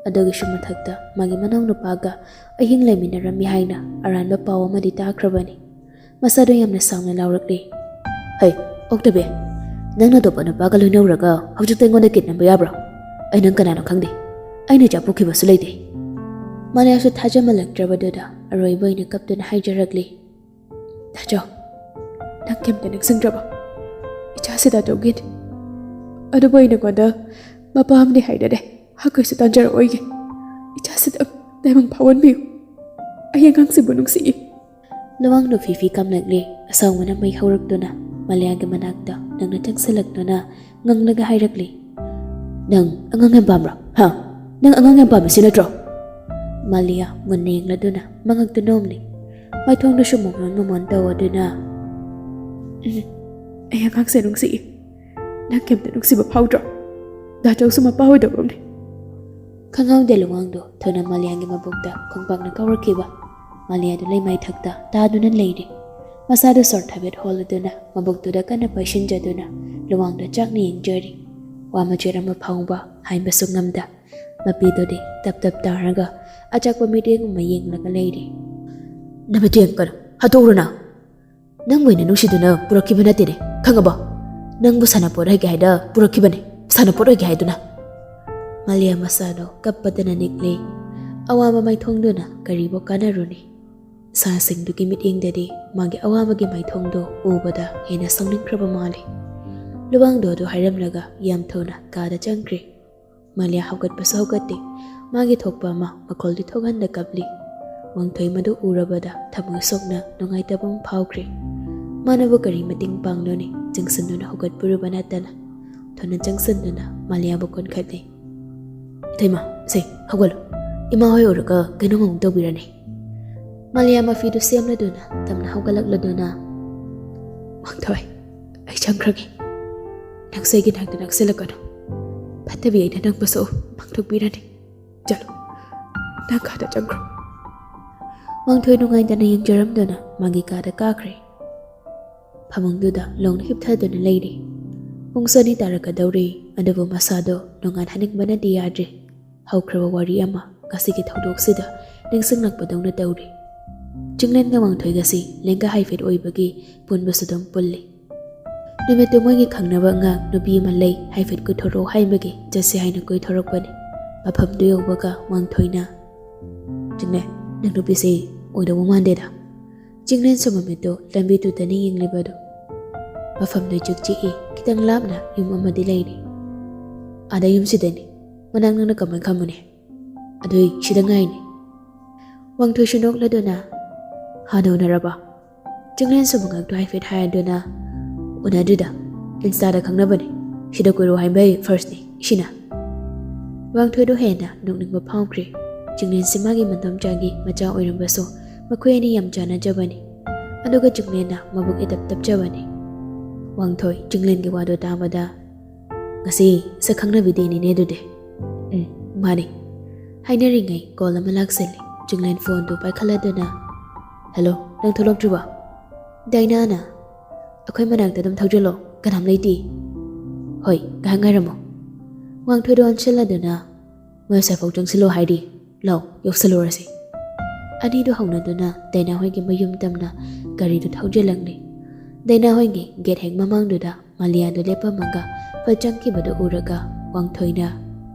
ꯑꯗꯨꯒꯤꯁꯨ ꯃꯊꯛꯇ ꯃꯥꯒꯤ ꯃꯅꯥꯎꯅꯨꯄꯥꯒ ꯑꯍꯤꯡ ꯂꯩꯃꯤꯟꯅꯔꯝꯃꯤ ꯍꯥꯏꯅ ꯑꯔꯥꯟꯕ ꯄꯥꯎ ꯑꯃꯗꯤ ꯇꯥꯈ꯭ꯔꯕꯅꯤ꯫ ꯃꯁꯥꯗꯣ ꯌꯥꯝꯅ ꯁꯥꯎꯅ ꯂꯥꯎꯔꯛꯂꯤ꯫ "ꯍꯩ, ꯑꯣꯛꯇꯕꯤ, ꯅꯪꯅ ꯑꯇꯣꯞꯄ ꯅꯨꯄꯥꯒ ꯂꯣꯏꯅꯧꯔꯒ ꯍꯧꯖꯤꯛꯇ ꯑꯩꯉꯣꯟꯗ ꯀꯤꯠꯅꯕ ꯌꯥꯕ꯭ꯔꯣ? ꯑꯩ ꯅꯪ ꯀꯅꯥꯅꯣ ꯈꯪꯗꯦ꯫ ꯑꯩꯅ ꯏꯆꯥ ꯄꯣꯛꯈꯤꯕꯁꯨ ꯂꯩꯇꯦ꯫" ꯃꯥꯂꯤꯌꯥꯁꯨ ꯊꯥꯖꯃꯜꯂꯛꯇ꯭ꯔꯕꯗꯨꯗ ꯑꯔꯣꯏꯕ ꯑꯣꯏꯅ ꯀꯞꯇꯨꯅ ꯍꯥꯏꯖꯔꯛꯂꯤ꯫ "ꯇꯥꯖꯧ, ꯅꯪ ꯀꯩꯝꯇ ꯅꯤꯡꯁꯤꯡꯗ꯭ꯔꯕꯣ? ꯏꯆꯥꯁꯤ ꯇꯥꯖꯧꯒꯤꯅꯤ꯫ ꯑꯗꯨꯕꯨ ꯑꯩ ꯅꯉꯣꯟꯗ ꯃꯄꯥ ꯑꯃꯅꯤ ꯍꯥꯏꯅꯔꯦ꯫ ꯍꯛ ꯀꯩꯁꯨ ꯇꯥꯟꯖꯔꯛꯑꯣꯏꯒꯦ꯫ ꯏꯆꯥꯁꯤꯗ ꯇꯥꯏꯕꯪ ꯐꯥꯎꯍꯟꯕꯤꯌꯨ꯫ ꯑꯩ ꯑꯉꯥꯡꯁꯤꯕꯨ ꯅꯨꯡꯁꯤꯏ꯫" ꯂꯨꯋꯥꯡꯗꯣ ꯐꯤꯐꯤ ꯀꯝꯂꯛꯂꯤ꯫ ꯑꯁꯥꯎꯕꯅ ꯃꯩ ꯍꯧꯔꯛꯇꯨꯅ ꯃꯥꯂꯤꯌꯥꯒꯤ ꯃꯅꯥꯛꯇ ꯅꯪꯅ ꯆꯪꯁꯤꯜꯂꯛꯇꯨꯅ ꯉꯪꯂꯒ ꯍꯥꯏꯔꯛꯂꯤ꯫ "ꯅꯪ ꯑꯉꯥꯡ ꯌꯥꯝ ꯄꯥꯝꯕ꯭ꯔꯣ? ꯍꯥ? ꯅꯪ ꯑꯉꯥꯡ ꯌꯥꯝ ꯄꯥꯝꯃꯤꯁꯤ ꯅꯠꯇ꯭ꯔꯣ?" ꯃꯥꯂꯤꯌꯥ ꯃꯨꯟꯅ ꯌꯦꯡꯂꯗꯨꯅ ꯃꯉꯛꯇꯨ ꯅꯣꯝꯂꯤ꯫ ꯃꯥꯏꯊꯣꯡꯗꯨꯁꯨ ꯃꯣꯃꯣꯟ ꯃꯣꯃꯣꯟ ꯇꯧꯗꯨꯅ, "ꯎꯝ, ꯑꯩ ꯑꯉꯥꯡꯁꯦ ꯅꯨꯡꯁꯤꯏ꯫ ꯅꯪ ꯀꯩꯝꯇ ꯅꯨꯡꯁꯤꯕ ꯐꯥꯎꯗ꯭ꯔꯣ? ꯗꯥꯆꯧꯁꯨ ꯃꯄꯥ ꯑꯣꯏꯗꯧꯔꯕꯅꯤ꯫" ꯈꯪꯍꯧꯗꯦ ꯂꯨꯋꯥꯡꯗꯣ ꯊꯨꯅ ꯃꯥꯂꯤꯌꯥꯒꯤ ꯃꯕꯨꯛꯇ ꯈꯣꯡꯄꯥꯛꯅ ꯀꯥꯎꯔꯛꯈꯤꯕ꯫ ꯃꯥꯂꯤꯌꯥꯗꯨ ꯂꯩꯃꯥꯏꯊꯛꯇ ꯇꯥꯗꯨꯅ ꯂꯩꯔꯤ꯫ ꯃꯁꯥꯗꯨ ꯁꯣꯔ ꯊꯕꯦꯠ ꯍꯣꯜꯂꯗꯨꯅ ꯃꯕꯨꯛꯇꯨꯗ ꯀꯟꯅ ꯄꯩꯁꯤꯟꯖꯗꯨꯅ ꯂꯨꯋꯥꯡꯗ ꯆꯥꯛꯅ ꯌꯦꯡꯖꯔꯤ꯫ ꯋꯥ ꯃꯆꯦꯠ ꯑꯃ ꯐꯥꯎꯕ ꯍꯥꯏꯕꯁꯨ ꯉꯝꯗ꯫ ꯃꯄꯤꯗꯨꯗꯤ ꯇꯞ ꯇꯞ ꯇꯥꯔꯒ ꯑꯆꯥꯛꯄ ꯃꯤꯠꯌꯦꯡ ꯑꯃ ꯌꯦꯡꯂꯒ ꯂꯩꯔꯤ꯫ "ꯅꯃꯤꯠ ꯌꯦꯡꯀꯅꯨ, ꯍꯥꯠꯇꯣꯛꯎꯔꯣ ꯅꯪ꯫ ꯅꯪꯕꯨ ꯑꯩꯅ ꯅꯨꯡꯁꯤꯗꯨꯅ ꯄꯨꯔꯛꯈꯤꯕ ꯅꯠꯇꯦꯅꯦ, ꯈꯪꯉꯕꯣ? ꯅꯪꯕꯨ ꯁꯥꯟꯅꯄꯣꯠ ꯑꯣꯏꯒꯦ ꯍꯥꯏꯗ ꯄꯨꯔꯛꯈꯤꯕꯅꯦ, ꯁꯥꯟꯅꯄꯣꯠ ꯑꯣꯏꯒꯦ ꯍꯥꯏꯗꯨꯅ꯫" ꯃꯥꯂꯤꯌꯥ ꯃꯁꯥꯗꯣ ꯀꯞꯄꯗꯅ ꯅꯤꯛꯂꯤ꯫ ꯑꯋꯥꯕ ꯃꯥꯏꯊꯣꯡꯗꯨꯅ ꯀꯔꯤꯕꯨ ꯀꯥꯟꯅꯔꯨꯅꯤ? ꯁꯥꯁꯤꯡꯗꯨꯒꯤ ꯃꯤꯠꯌꯦꯡꯗꯗꯤ ꯃꯥꯒꯤ ꯑꯋꯥꯕꯒꯤ ꯃꯥꯏꯊꯣꯡꯗꯨ ꯎꯕꯗ ꯍꯦꯟꯅ ꯁꯥꯎꯅꯤꯡꯈ꯭ꯔꯕ ꯃꯥꯜꯂꯤ꯫ ꯂꯨꯋꯥꯡꯗꯣ ꯑꯗꯨ ꯍꯥꯏꯔꯝꯂꯒ ꯌꯥꯝ ꯊꯨꯅ ꯀꯥꯗ ꯆꯪꯈ꯭ꯔꯦ꯫ ꯃꯥꯂꯤꯌꯥ ꯍꯧꯒꯠꯄꯁꯨ ꯍꯧꯒꯠꯇꯦ꯫ ꯃꯥꯒꯤ ꯊꯣꯛꯄ ꯑꯃ ꯃꯈꯣꯜꯗꯤ ꯊꯣꯛꯍꯟꯗ ꯀꯞꯂꯤ꯫ ꯋꯥꯡꯊꯣꯏ ꯃꯗꯨ ꯎꯔꯕꯗ ꯊꯃꯣꯏ ꯁꯣꯛꯅ ꯅꯨꯡꯉꯥꯏꯇꯕ ꯑꯃ ꯐꯥꯎꯈ꯭ꯔꯦ꯫ ꯃꯥꯅꯕꯨ ꯀꯔꯤ ꯃꯇꯦꯡ ꯄꯥꯡꯂꯨꯅꯤ? ꯆꯪꯁꯤꯟꯗꯨꯅ ꯍꯧꯒꯠꯄꯤꯔꯨꯕ ꯅꯠꯇꯅ꯫ ꯊꯨꯅ ꯆꯪꯁꯤꯟꯗꯨꯅ ꯃꯥꯂꯤꯌꯥꯕꯨ ꯀꯣꯟꯈꯠꯂꯤ꯫ "ꯏꯇꯩꯃ, ꯁꯦ, ꯍꯧꯒꯠꯂꯣ꯫ ꯏꯃꯥ ꯍꯣꯏ ꯎꯔꯒ ꯀꯩꯅꯣꯝ ꯑꯃꯨꯛ ꯇꯧꯕꯤꯔꯅꯤ꯫" ꯃꯥꯂꯤꯌꯥ ꯃꯐꯤꯗꯨ ꯁꯦꯝꯂꯗꯨꯅ ꯇꯞꯅ ꯍꯧꯒꯠꯂꯛꯂꯗꯨꯅ, "ꯋꯥꯡꯊꯣꯏ, ꯑꯩ ꯆꯪꯈ꯭ꯔꯒꯦ꯫ ꯅꯪꯁꯨ ꯑꯩꯒꯤ ꯅꯥꯛꯇ ꯅꯛꯁꯤꯜꯂꯛꯀꯅꯨ꯫ ꯐꯠꯇꯕꯤ ꯑꯩꯅ ꯅꯪꯕꯨꯁꯨ ꯃꯥꯡꯊꯣꯛꯄꯤꯔꯅꯤ꯫ ꯆꯠꯂꯣ, ꯅꯪ ꯀꯥꯗ ꯆꯪꯈ꯭ꯔꯣ꯫" ꯋꯥꯡꯊꯣꯏ ꯅꯨꯡꯉꯥꯏꯇꯅ ꯌꯦꯡꯖꯔꯝꯗꯨꯅ ꯃꯥꯒꯤ ꯀꯥꯗ ꯀꯥꯈ꯭ꯔꯦ꯫ ꯐꯃꯨꯡꯗꯨꯗ ꯂꯣꯡꯅ ꯍꯤꯞꯊꯗꯨꯅ ꯂꯩꯔꯤ꯫ ꯄꯨꯡ ꯑꯅꯤ ꯇꯥꯔꯛꯀꯗꯧꯔꯦ, ꯑꯗꯨꯕꯨ ꯃꯁꯥꯗꯣ ꯅꯣꯡꯉꯥꯟꯍꯟꯅꯤꯡꯕꯅꯗꯤ ꯌꯥꯗ꯭ꯔꯦ꯫ ꯍꯧꯈ꯭ꯔꯕ ꯋꯥꯔꯤ ꯑꯃ ꯉꯁꯤꯒꯤ ꯊꯧꯗꯣꯛꯁꯤꯗ ꯅꯤꯡꯁꯤꯡꯂꯛꯄꯗꯧꯅ ꯇꯧꯔꯤ꯫ ꯆꯤꯡꯂꯦꯟꯒ ꯋꯥꯡꯊꯣꯏꯒꯁꯤ ꯂꯦꯡꯒꯥ ꯍꯥꯏꯐꯦꯠ ꯑꯣꯏꯕꯒꯤ ꯄꯨꯟꯕꯁꯨ ꯑꯗꯨꯝ ꯄꯨꯜꯂꯤ꯫ ꯅꯨꯃꯤꯠꯇꯨ ꯃꯣꯏꯒꯤ ꯈꯪꯅꯕ ꯑꯉꯥꯡ ꯅꯨꯄꯤ ꯑꯃ ꯂꯩ, ꯍꯥꯏꯐꯦꯠ ꯀꯣꯏꯊꯣꯔꯛꯑꯣ ꯍꯥꯏꯕꯒꯤ ꯆꯠꯁꯦ ꯍꯥꯏꯅ ꯀꯣꯏꯊꯣꯔꯛꯄꯅꯤ꯫ ꯃꯐꯝꯗꯨ ꯌꯧꯕꯒ ꯋꯥꯡꯊꯣꯏꯅ, "ꯆꯤꯡꯂꯦꯟ, ꯅꯪ ꯅꯨꯄꯤꯁꯦ ꯑꯣꯏꯗꯧꯕ ꯃꯥꯟꯗꯦꯗ꯫" ꯆꯤꯡꯂꯦꯟꯁꯨ ꯃꯃꯤꯠꯇꯨ ꯂꯝꯕꯤꯗꯨꯗꯅꯤ ꯌꯦꯡꯂꯤꯕꯗꯨ꯫ "ꯃꯐꯝꯗꯨ ꯏꯆꯤꯛ ꯆꯤꯛꯏ, ꯈꯤꯇꯪ ꯂꯥꯞꯅ ꯌꯨꯝ ꯑꯃꯗꯤ ꯂꯩꯔꯤ꯫" "ꯑꯥꯗ ꯌꯨꯝꯁꯤꯗꯅꯤ꯫ ꯃꯅꯥꯛ ꯅꯛꯅ ꯀꯃꯥꯏ ꯈꯪꯉꯨꯅꯤ? ꯑꯗꯨꯏ ꯁꯤꯗ ꯉꯥꯏꯅꯤ꯫" ꯋꯥꯡꯊꯣꯏꯁꯨ ꯅꯣꯛꯂꯗꯨꯅ, "ꯍꯥꯟꯅ ꯎꯅꯔꯕ?" ꯆꯤꯡꯂꯦꯟꯁꯨ ꯃꯉꯛꯇꯨ ꯍꯥꯏꯐꯦꯠ ꯍꯥꯏꯔꯗꯨꯅ, "ꯎꯅꯗ꯭ꯔꯤꯗ, Insta-ꯗ ꯈꯪꯅꯕꯅꯤ꯫ ꯁꯤꯗ ꯀꯣꯏꯔꯛꯑꯣ ꯍꯥꯏꯕꯩ first-ꯅꯤ ꯁꯤꯅ꯫" ꯋꯥꯡꯊꯣꯏꯗꯨ ꯍꯦꯟꯅ ꯅꯣꯛꯅꯤꯡꯕ ꯐꯥꯎꯈ꯭ꯔꯦ꯫ ꯆꯤꯡꯂꯦꯟꯁꯤ ꯃꯥꯒꯤ ꯃꯗꯣꯝꯆꯥꯒꯤ ꯃꯆꯥ ꯑꯣꯏꯔꯝꯕꯁꯨ ꯃꯈꯣꯏ ꯑꯅꯤ ꯌꯥꯝ ꯆꯥꯟꯅꯖꯕꯅꯤ꯫ ꯑꯗꯨꯒ ꯆꯤꯡꯂꯦꯟꯅ ꯃꯕꯨꯛ ꯏꯇꯞ ꯇꯞꯆꯕꯅꯤ꯫ ꯋꯥꯡꯊꯣꯏ ꯆꯤꯡꯂꯦꯟꯒꯤ ꯋꯥꯗꯨ ꯇꯥꯕꯗ, "ꯉꯁꯤ ꯁꯛ ꯈꯪꯅꯕꯤ day-ꯅꯤꯅꯦ ꯑꯗꯨꯗꯤ꯫" "ꯎꯝ, ꯃꯥꯅꯤ꯫" ꯍꯥꯏꯅꯔꯤꯉꯩ call ꯑꯃ ꯂꯥꯛꯁꯤꯜꯂꯤ꯫ ꯆꯤꯡꯂꯦꯟ phone-ꯗꯨ ꯄꯥꯏꯈꯠꯂꯗꯨꯅ, "Hello, ꯅꯪ ꯊꯣꯛꯂꯛꯇ꯭ꯔꯤꯕꯣ?" ꯗꯥꯏꯅꯥꯅ, "ꯑꯩꯈꯣꯏ ꯃꯅꯥꯛꯇ ꯑꯗꯨꯝ ꯊꯧꯖꯤꯜꯂꯣ, ꯀꯅꯥꯝ ꯂꯩꯇꯦ꯫" "ꯍꯣꯏ, ꯉꯥꯏꯍꯥꯛ ꯉꯥꯏꯔꯝꯃꯣ꯫" ꯋꯥꯡꯊꯣꯏꯗꯣ ꯑꯣꯟꯁꯤꯜꯂꯗꯨꯅ, "ꯃꯣꯏ ꯑꯁ꯭ꯋꯥꯏꯐꯥꯎ ꯆꯪꯁꯤꯜꯂꯣ ꯍꯥꯏꯔꯤ, ꯂꯥꯎ, ꯌꯧꯁꯜꯂꯨꯔꯁꯤ꯫" ꯑꯅꯤꯗꯨ ꯍꯧꯅꯗꯨꯅ ꯗꯥꯏꯅꯥ ꯍꯣꯏꯒꯤ ꯃꯌꯨꯝ ꯇꯝꯅ ꯒꯥꯔꯤꯗꯨ ꯊꯧꯖꯤꯜꯂꯛꯂꯤ꯫ ꯗꯥꯏꯅꯥ ꯍꯣꯏꯒꯤ gate ꯍꯦꯛ ꯃꯃꯥꯡꯗꯨꯗ ꯃꯥꯂꯤꯌꯥꯗꯨ ꯂꯦꯞꯄꯝꯃꯒ ꯐꯠ ꯆꯪꯈꯤꯕꯗꯨ ꯎꯔꯒ ꯋꯥꯡꯊꯣꯏꯅ,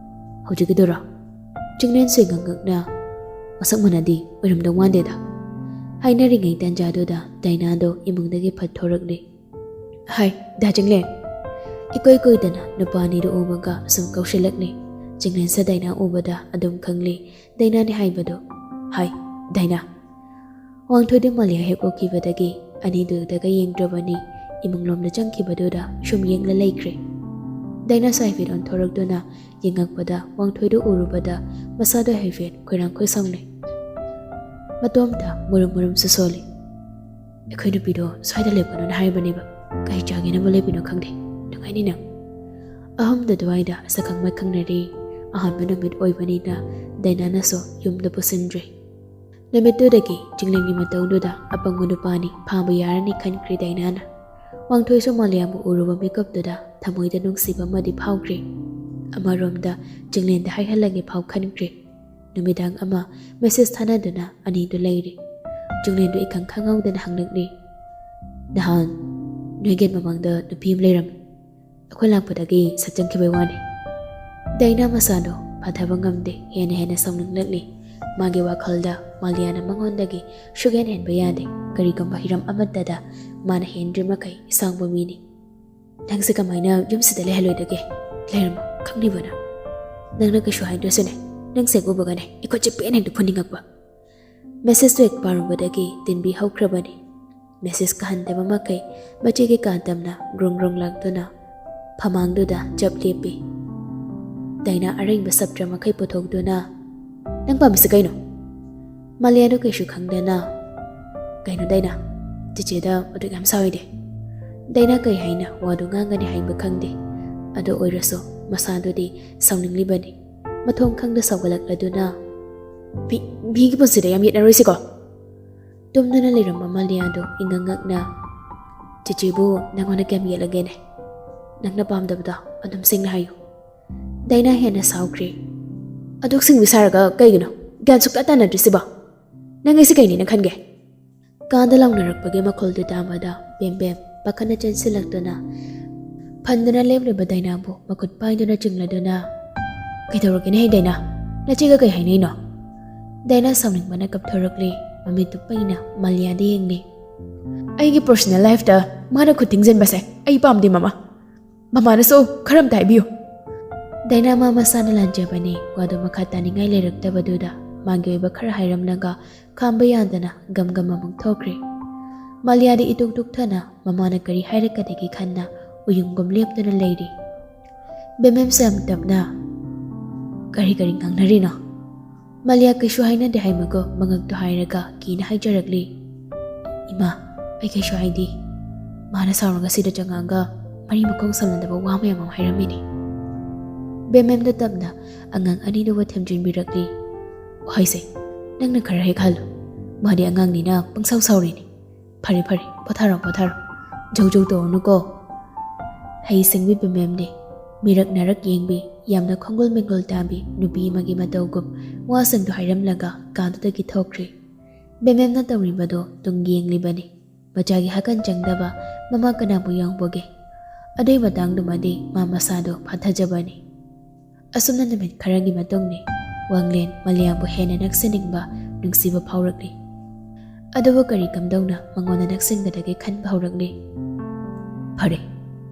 "ꯍꯧꯖꯤꯛꯀꯤꯗꯨꯔꯣ?" ꯆꯤꯡꯂꯦꯟꯁꯨ ꯉꯛꯉꯛꯅ, "ꯃꯁꯛ ꯃꯥꯟꯅꯗꯤ ꯑꯣꯏꯔꯝꯗꯧ ꯃꯥꯟꯗꯦꯗ꯫" ꯍꯥꯏꯅꯔꯤꯉꯩ ꯇꯥꯟꯖꯥꯗꯨꯗ ꯗꯥꯏꯅꯥꯗꯣ ꯏꯃꯨꯡꯗꯒꯤ ꯐꯠ ꯊꯣꯔꯛꯂꯦ꯫ "ꯍꯥꯏ, ꯗꯥ ꯆꯤꯡꯂꯦꯟ!" ꯏꯀꯣꯏ ꯀꯣꯏꯗꯅ ꯅꯨꯄꯥ ꯑꯅꯤꯗꯨ ꯎꯕꯒ ꯁꯨꯝ ꯀꯧꯁꯤꯜꯂꯛꯂꯦ꯫ ꯆꯤꯡꯂꯦꯟꯁꯨ ꯗꯥꯏꯅꯥ ꯎꯕꯗ ꯑꯗꯨꯝ ꯈꯪꯂꯦ ꯗꯥꯏꯅꯥꯅꯤ ꯍꯥꯏꯕꯗꯨ꯫ "ꯍꯥꯏ, ꯗꯥꯏꯅꯥ!" ꯋꯥꯡꯊꯣꯏꯗꯤ ꯃꯥꯂꯤꯌꯥ ꯍꯦꯛ ꯎꯈꯤꯕꯗꯒꯤ ꯑꯅꯤꯗꯨꯗꯒ ꯌꯦꯡꯗ꯭ꯔꯕꯅꯤ꯫ ꯏꯃꯨꯡ ꯂꯣꯝꯗ ꯆꯪꯈꯤꯕꯗꯨꯗ ꯁꯨꯝ ꯌꯦꯡꯂ ꯂꯩꯈ꯭ꯔꯦ꯫ ꯗꯥꯏꯅꯥꯁꯨ ꯍꯥꯏꯐꯦꯠ ꯑꯣꯟꯊꯣꯔꯛꯇꯨꯅ ꯌꯦꯡꯉꯛꯄꯗ ꯋꯥꯡꯊꯣꯏꯗꯨ ꯎꯔꯨꯕꯗ ꯃꯁꯥꯗꯣ ꯍꯥꯏꯐꯦꯠ ꯈꯣꯏꯔꯥꯡ ꯈꯣꯏꯁꯥꯎꯅꯩ꯫ ꯃꯇꯣꯝꯇ ꯃꯨꯔꯨꯝ ꯃꯨꯔꯨꯝꯁꯨ ꯁꯣꯜꯂꯤ꯫ "ꯑꯩꯈꯣꯏ ꯅꯨꯄꯤꯗꯣ ꯁ꯭ꯋꯥꯏꯗ ꯂꯩꯕꯅꯣꯅ ꯍꯥꯏꯕꯅꯦꯕ꯫ ꯀꯩ ꯆꯥꯒꯦꯅꯕꯨ ꯂꯩꯕꯅꯣ ꯈꯪꯗꯦ꯫ ꯅꯨꯡꯉꯥꯏꯅꯤ ꯅꯪ?" ꯑꯍꯨꯝꯗ ꯑꯗꯨꯋꯥꯏꯗ ꯁꯛꯈꯪ ꯃꯥꯏꯈꯪꯅꯔꯦ꯫ ꯑꯍꯥꯟꯕ ꯅꯨꯃꯤꯠ ꯑꯣꯏꯕꯅꯤꯅ ꯗꯥꯏꯅꯥꯅꯁꯨ ꯌꯨꯝꯗ ꯄꯨꯁꯤꯟꯗ꯭ꯔꯦ꯫ ꯅꯨꯃꯤꯠꯇꯨꯗꯒꯤ ꯆꯤꯡꯂꯦꯟꯒꯤ ꯃꯇꯧꯗꯨꯗ ꯑꯄꯪꯕ ꯅꯨꯄꯥꯅꯤ ꯐꯥꯕ ꯌꯥꯔꯅꯤ ꯈꯟꯈ꯭ꯔꯦ ꯗꯥꯏꯅꯥꯅ꯫ ꯋꯥꯡꯊꯣꯏꯁꯨ ꯃꯥꯂꯤꯌꯥꯕꯨ ꯎꯔꯨꯕ ꯃꯤꯀꯨꯞꯇꯨꯗ ꯊꯃꯣꯏꯗ ꯅꯨꯡꯁꯤꯕ ꯑꯃꯗꯤ ꯐꯥꯎꯈ꯭ꯔꯦ꯫ ꯑꯃꯔꯣꯝꯗ ꯆꯤꯡꯂꯦꯟꯗ ꯍꯥꯏꯍꯜꯂꯒꯦ ꯐꯥꯎ ꯈꯟꯈ꯭ꯔꯦ꯫ ꯅꯨꯃꯤꯗꯥꯡ ꯑꯃ ꯃꯦꯁꯦꯖ ꯊꯥꯅꯗꯨꯅ ꯑꯅꯤꯗꯨ ꯂꯩꯔꯦ꯫ ꯆꯤꯡꯂꯦꯟꯗꯨ ꯏꯈꯪ ꯈꯪꯍꯧꯗꯅ ꯍꯪꯂꯛꯂꯦ, "ꯅꯍꯥꯟ ꯅꯣꯏꯒꯤ ꯃꯃꯥꯡꯗ ꯅꯨꯄꯤ ꯑꯃ ꯂꯩꯔꯝꯃꯤ꯫ ꯑꯩꯈꯣꯏ ꯂꯥꯛꯄꯗꯒꯤ ꯁꯠ ꯆꯪꯈꯤꯕꯩ ꯋꯥꯅꯤ꯫" ꯗꯥꯏꯅꯥ ꯃꯁꯥꯗꯣ ꯐꯥꯊꯕ ꯉꯝꯗꯦ, ꯍꯦꯟꯅ ꯍꯦꯟꯅ ꯁꯥꯎꯅꯤꯡꯂꯛꯂꯤ꯫ ꯃꯥꯒꯤ ꯋꯥꯈꯜꯗ ꯃꯥꯂꯤꯌꯥꯅ ꯃꯉꯣꯟꯗꯒꯤ ꯁꯨꯛꯍꯦꯟ ꯍꯦꯟꯕ ꯌꯥꯗꯦ꯫ ꯀꯔꯤꯒꯨꯝꯕ ꯍꯤꯔꯝ ꯑꯃꯠꯇꯗ ꯃꯥꯅ ꯍꯦꯟꯗ꯭ꯔꯤ ꯃꯈꯩ ꯁꯥꯎꯕ ꯃꯤꯅꯤ꯫ "ꯅꯪꯁꯦ ꯀꯃꯥꯏꯅ ꯌꯨꯝꯁꯤꯗ ꯂꯩꯍꯜꯂꯣꯏꯗꯒꯦ? ꯂꯩꯔꯝꯃꯣ, ꯈꯪꯂꯤꯕꯅ꯫ ꯅꯪꯅ ꯀꯩꯁꯨ ꯍꯥꯏꯗ꯭ꯔꯁꯨꯅꯦ, ꯅꯪꯁꯦ ꯎꯕꯒꯅꯦ ꯏꯈꯨꯠꯁꯦ ꯄꯦꯟ ꯍꯦꯛꯇ ꯐꯨꯅꯤꯡꯉꯛꯄ꯫" ꯃꯦꯁꯦꯖꯇꯨ ꯍꯦꯛ ꯄꯥꯔꯨꯕꯗꯒꯤ ꯇꯤꯟꯕꯤ ꯍꯧꯈ꯭ꯔꯕꯅꯤ꯫ ꯃꯦꯁꯦꯖ ꯀꯥꯍꯟꯗꯕ ꯃꯈꯩ ꯃꯆꯦꯒꯤ ꯀꯥ ꯇꯝꯅ ꯒ꯭ꯔꯣꯡ ꯒ꯭ꯔꯣꯡ ꯂꯥꯛꯇꯨꯅ ꯐꯃꯥꯡꯗꯨꯗ ꯆꯞ ꯂꯦꯞꯄꯤ꯫ ꯗꯥꯏꯅꯥ ꯑꯔꯦꯡꯕ ꯁꯞꯇ꯭ꯔ ꯃꯈꯩ ꯄꯨꯊꯣꯛꯇꯨꯅ, "ꯅꯪ ꯄꯥꯝꯃꯤꯁꯤ ꯀꯩꯅꯣ?" ꯃꯥꯂꯤꯌꯥꯗꯨ ꯀꯩꯁꯨ ꯈꯪꯗꯅ, "ꯀꯩꯅꯣ ꯗꯥꯏꯅꯥ, ꯆꯤꯆꯦꯗ ꯃꯗꯨꯛ ꯌꯥꯝ ꯁꯥꯎꯏꯗꯦ꯫" ꯗꯥꯏꯅꯥ ꯀꯩ ꯍꯥꯏꯅ ꯋꯥꯗꯨ ꯉꯥꯡꯒꯅꯤ ꯍꯥꯏꯕ ꯈꯪꯗꯦ꯫ ꯑꯗꯨ ꯑꯣꯏꯔꯁꯨ ꯃꯁꯥꯗꯨꯗꯤ ꯁꯥꯎꯅꯤꯡꯂꯤꯕꯅꯤ꯫ ꯃꯊꯣꯡ ꯈꯪꯗ ꯁꯥꯎꯒꯠꯂꯛꯂꯗꯨꯅ, "ꯃꯤ, ꯃꯤꯒꯤ ꯄꯨꯟꯁꯤꯗ ꯌꯥꯝ ꯌꯦꯠꯅꯔꯣꯏꯁꯤꯀꯣ?" ꯇꯨꯝꯗꯨꯅ ꯂꯩꯔꯝꯕ ꯃꯥꯂꯤꯌꯥꯗꯨ ꯏꯉꯛ ꯉꯛꯅ, "ꯆꯤꯆꯦꯕꯨ ꯅꯪꯉꯣꯟꯗ ꯀꯌꯥꯝ ꯌꯦꯠꯂꯒꯦꯅꯦ? ꯅꯪꯅ ꯄꯥꯝꯗꯕꯗꯣ ꯑꯗꯨꯝ ꯁꯦꯡꯅ ꯍꯥꯏꯌꯨ꯫" ꯗꯥꯏꯅꯥ ꯍꯦꯟꯅ ꯁꯥꯎꯈ꯭ꯔꯦ꯫ "ꯑꯗꯨꯛ ꯁꯤꯡꯕꯤ ꯁꯥꯔꯒ ꯀꯩꯒꯤꯅꯣ ꯒ꯭ꯌꯥꯟ ꯁꯨꯛꯇꯥ ꯇꯥꯅꯗ꯭ꯔꯤꯁꯤꯕꯣ? ꯅꯪ ꯑꯩꯁꯦ ꯀꯩꯅꯦꯅ ꯈꯟꯒꯦ?" ꯀꯥꯗ ꯂꯥꯎꯅꯔꯛꯄꯒꯤ ꯃꯈꯣꯜꯗꯨ ꯇꯥꯕꯗ ꯕꯦꯝ ꯕꯦꯝ ꯄꯥꯈꯠꯅ ꯆꯦꯟꯁꯤꯜꯂꯛꯇꯨꯅ ꯐꯟꯗꯨꯅ ꯂꯦꯞꯂꯤꯕ ꯗꯥꯏꯅꯥꯕꯨ ꯃꯈꯨꯠ ꯄꯥꯏꯗꯨꯅ ꯆꯤꯡꯂꯗꯨꯅ, "ꯀꯩꯗꯧꯔꯒꯦꯅꯦ ꯍꯦ ꯗꯥꯏꯅꯥ? ꯅꯆꯦꯒ ꯀꯩ ꯍꯥꯏꯅꯩꯅꯣ?" ꯗꯥꯏꯅꯥ ꯁꯥꯎꯅꯤꯡꯕꯅ ꯀꯞꯊꯣꯔꯛꯂꯤ꯫ ꯃꯃꯤꯠꯇꯨ ꯄꯩꯅ ꯃꯥꯂꯤꯌꯥꯗ ꯌꯦꯡꯂꯤ꯫ "ꯑꯩꯒꯤ ꯄꯔꯁꯣꯅꯦꯜ ꯂꯥꯏꯐꯇ ꯃꯥꯅ ꯈꯨꯠ ꯊꯤꯡꯖꯤꯟꯕꯁꯦ ꯑꯩ ꯄꯥꯝꯗꯦ, ꯃꯃꯥ꯫ ꯃꯃꯥꯅꯁꯨ ꯈꯔ ꯑꯝꯇ ꯍꯥꯏꯕꯤꯌꯨ꯫" ꯗꯥꯏꯅꯥ ꯃꯥ ꯃꯁꯥꯅ ꯂꯥꯟꯖꯕꯅꯤ꯫ ꯋꯥꯗꯨ ꯃꯈꯥ ꯇꯥꯅꯤꯡꯉꯥꯏ ꯂꯩꯔꯛꯇꯕꯗꯨꯗ ꯃꯥꯒꯤ ꯑꯣꯏꯕ ꯈꯔ ꯍꯥꯏꯔꯝꯂꯒ ꯈꯥꯝꯕ ꯌꯥꯗꯅ ꯒꯝ ꯒꯝ ꯑꯃꯨꯛ ꯊꯣꯛꯈ꯭ꯔꯦ꯫ ꯃꯥꯂꯤꯌꯥꯗꯤ ꯏꯇꯨꯛ ꯇꯨꯛꯊꯅ ꯃꯃꯥꯅ ꯀꯔꯤ ꯍꯥꯏꯔꯛꯀꯗꯒꯦ ꯈꯟꯅ ꯎꯌꯨꯡꯒꯨꯝ ꯂꯦꯞꯇꯨꯅ ꯂꯩꯔꯤ꯫ ꯕꯦꯝꯕꯦꯝꯁꯨ ꯌꯥꯝ ꯇꯞꯅ, "ꯀꯔꯤ ꯀꯔꯤ ꯉꯥꯡꯅꯔꯤꯅꯣ?" ꯃꯥꯂꯤꯌꯥ ꯀꯩꯁꯨ ꯍꯥꯏꯅꯗꯦ ꯍꯥꯏꯃꯒ ꯃꯉꯛꯇꯨ ꯍꯥꯏꯔꯒ ꯀꯤꯅ ꯍꯥꯏꯖꯔꯛꯂꯤ꯫ "ꯏꯃꯥ, ꯑꯩ ꯀꯩꯁꯨ ꯍꯥꯏꯗꯦ꯫ ꯃꯥꯅ ꯁꯥꯎꯔꯒ ꯁꯤꯗ ꯆꯪꯉꯛꯑꯒ ꯃꯔꯤ ꯃꯈꯣꯡ ꯁꯝꯅꯗꯕ ꯋꯥ ꯃꯌꯥꯝ ꯑꯃ ꯍꯥꯏꯔꯝꯃꯤꯅꯤ꯫" ꯕꯦꯃꯦꯝꯅ ꯇꯞꯅ ꯑꯉꯥꯡ ꯑꯅꯤꯗꯨꯕꯨ ꯊꯦꯝꯖꯤꯟꯕꯤꯔꯛꯂꯤ꯫ "ꯍꯣꯏꯁꯦ, ꯅꯪꯅ ꯈꯔ ꯍꯦꯛ ꯍꯜꯂꯨ꯫ ꯃꯥꯗꯤ ꯑꯉꯥꯡꯅꯤꯅ ꯄꯪꯁꯥꯎ ꯁꯥꯎꯔꯤꯅꯤ꯫ ꯐꯔꯦ, ꯐꯔꯦ, ꯄꯣꯊꯥꯔꯣ, ꯄꯣꯊꯥꯔꯣ꯫ ꯖꯧ ꯖꯧ ꯇꯧꯔꯨꯅꯨꯀꯣ꯫" ꯍꯩ ꯁꯤꯡꯕꯤ ꯕꯦꯃꯦꯝꯅꯤ꯫ ꯃꯤꯔꯛ ꯅꯥꯔꯛ ꯌꯦꯡꯕꯤ, ꯌꯥꯝꯅ ꯈꯣꯡꯒꯨꯜ ꯃꯦꯡꯒꯨꯜ ꯇꯥꯕꯤ ꯅꯨꯄꯤ ꯑꯃꯒꯤ ꯃꯇꯧꯒꯨꯝ ꯋꯥꯁꯤꯡꯗꯨ ꯍꯥꯏꯔꯝꯂꯒ ꯀꯥꯗꯨꯗꯒꯤ ꯊꯣꯛꯈ꯭ꯔꯤ꯫ ꯕꯦꯃꯦꯝꯅ ꯇꯧꯔꯤꯕꯗꯨ ꯇꯨꯡ ꯌꯦꯡꯂꯤꯕꯅꯤ꯫ ꯃꯆꯥꯒꯤ ꯍꯥꯀꯟ ꯆꯪꯗꯕ ꯃꯃꯥ ꯀꯅꯥꯕꯨ ꯌꯥꯎꯕꯒꯦ? ꯑꯗꯨꯏ ꯃꯇꯥꯡꯗꯨꯃꯗꯤ ꯃꯥ ꯃꯁꯥꯗꯣ ꯐꯥꯊꯖꯕꯅꯤ꯫ ꯑꯁꯨꯝꯅ ꯅꯨꯃꯤꯠ ꯈꯔꯒꯤ ꯃꯇꯨꯡꯅꯤ꯫ ꯋꯥꯡꯂꯦꯟ ꯃꯥꯂꯤꯌꯥꯕꯨ ꯍꯦꯟꯅ ꯅꯛꯁꯤꯟꯅꯤꯡꯕ, ꯅꯨꯡꯁꯤꯕ ꯐꯥꯎꯔꯛꯂꯤ꯫ ꯑꯗꯨꯕꯨ ꯀꯔꯤ ꯀꯝꯗꯧꯅ ꯃꯉꯣꯟꯗ ꯅꯛꯁꯤꯟꯒꯗꯒꯦ ꯈꯟꯕ ꯍꯧꯔꯛꯂꯤ꯫ "ꯐꯔꯦ,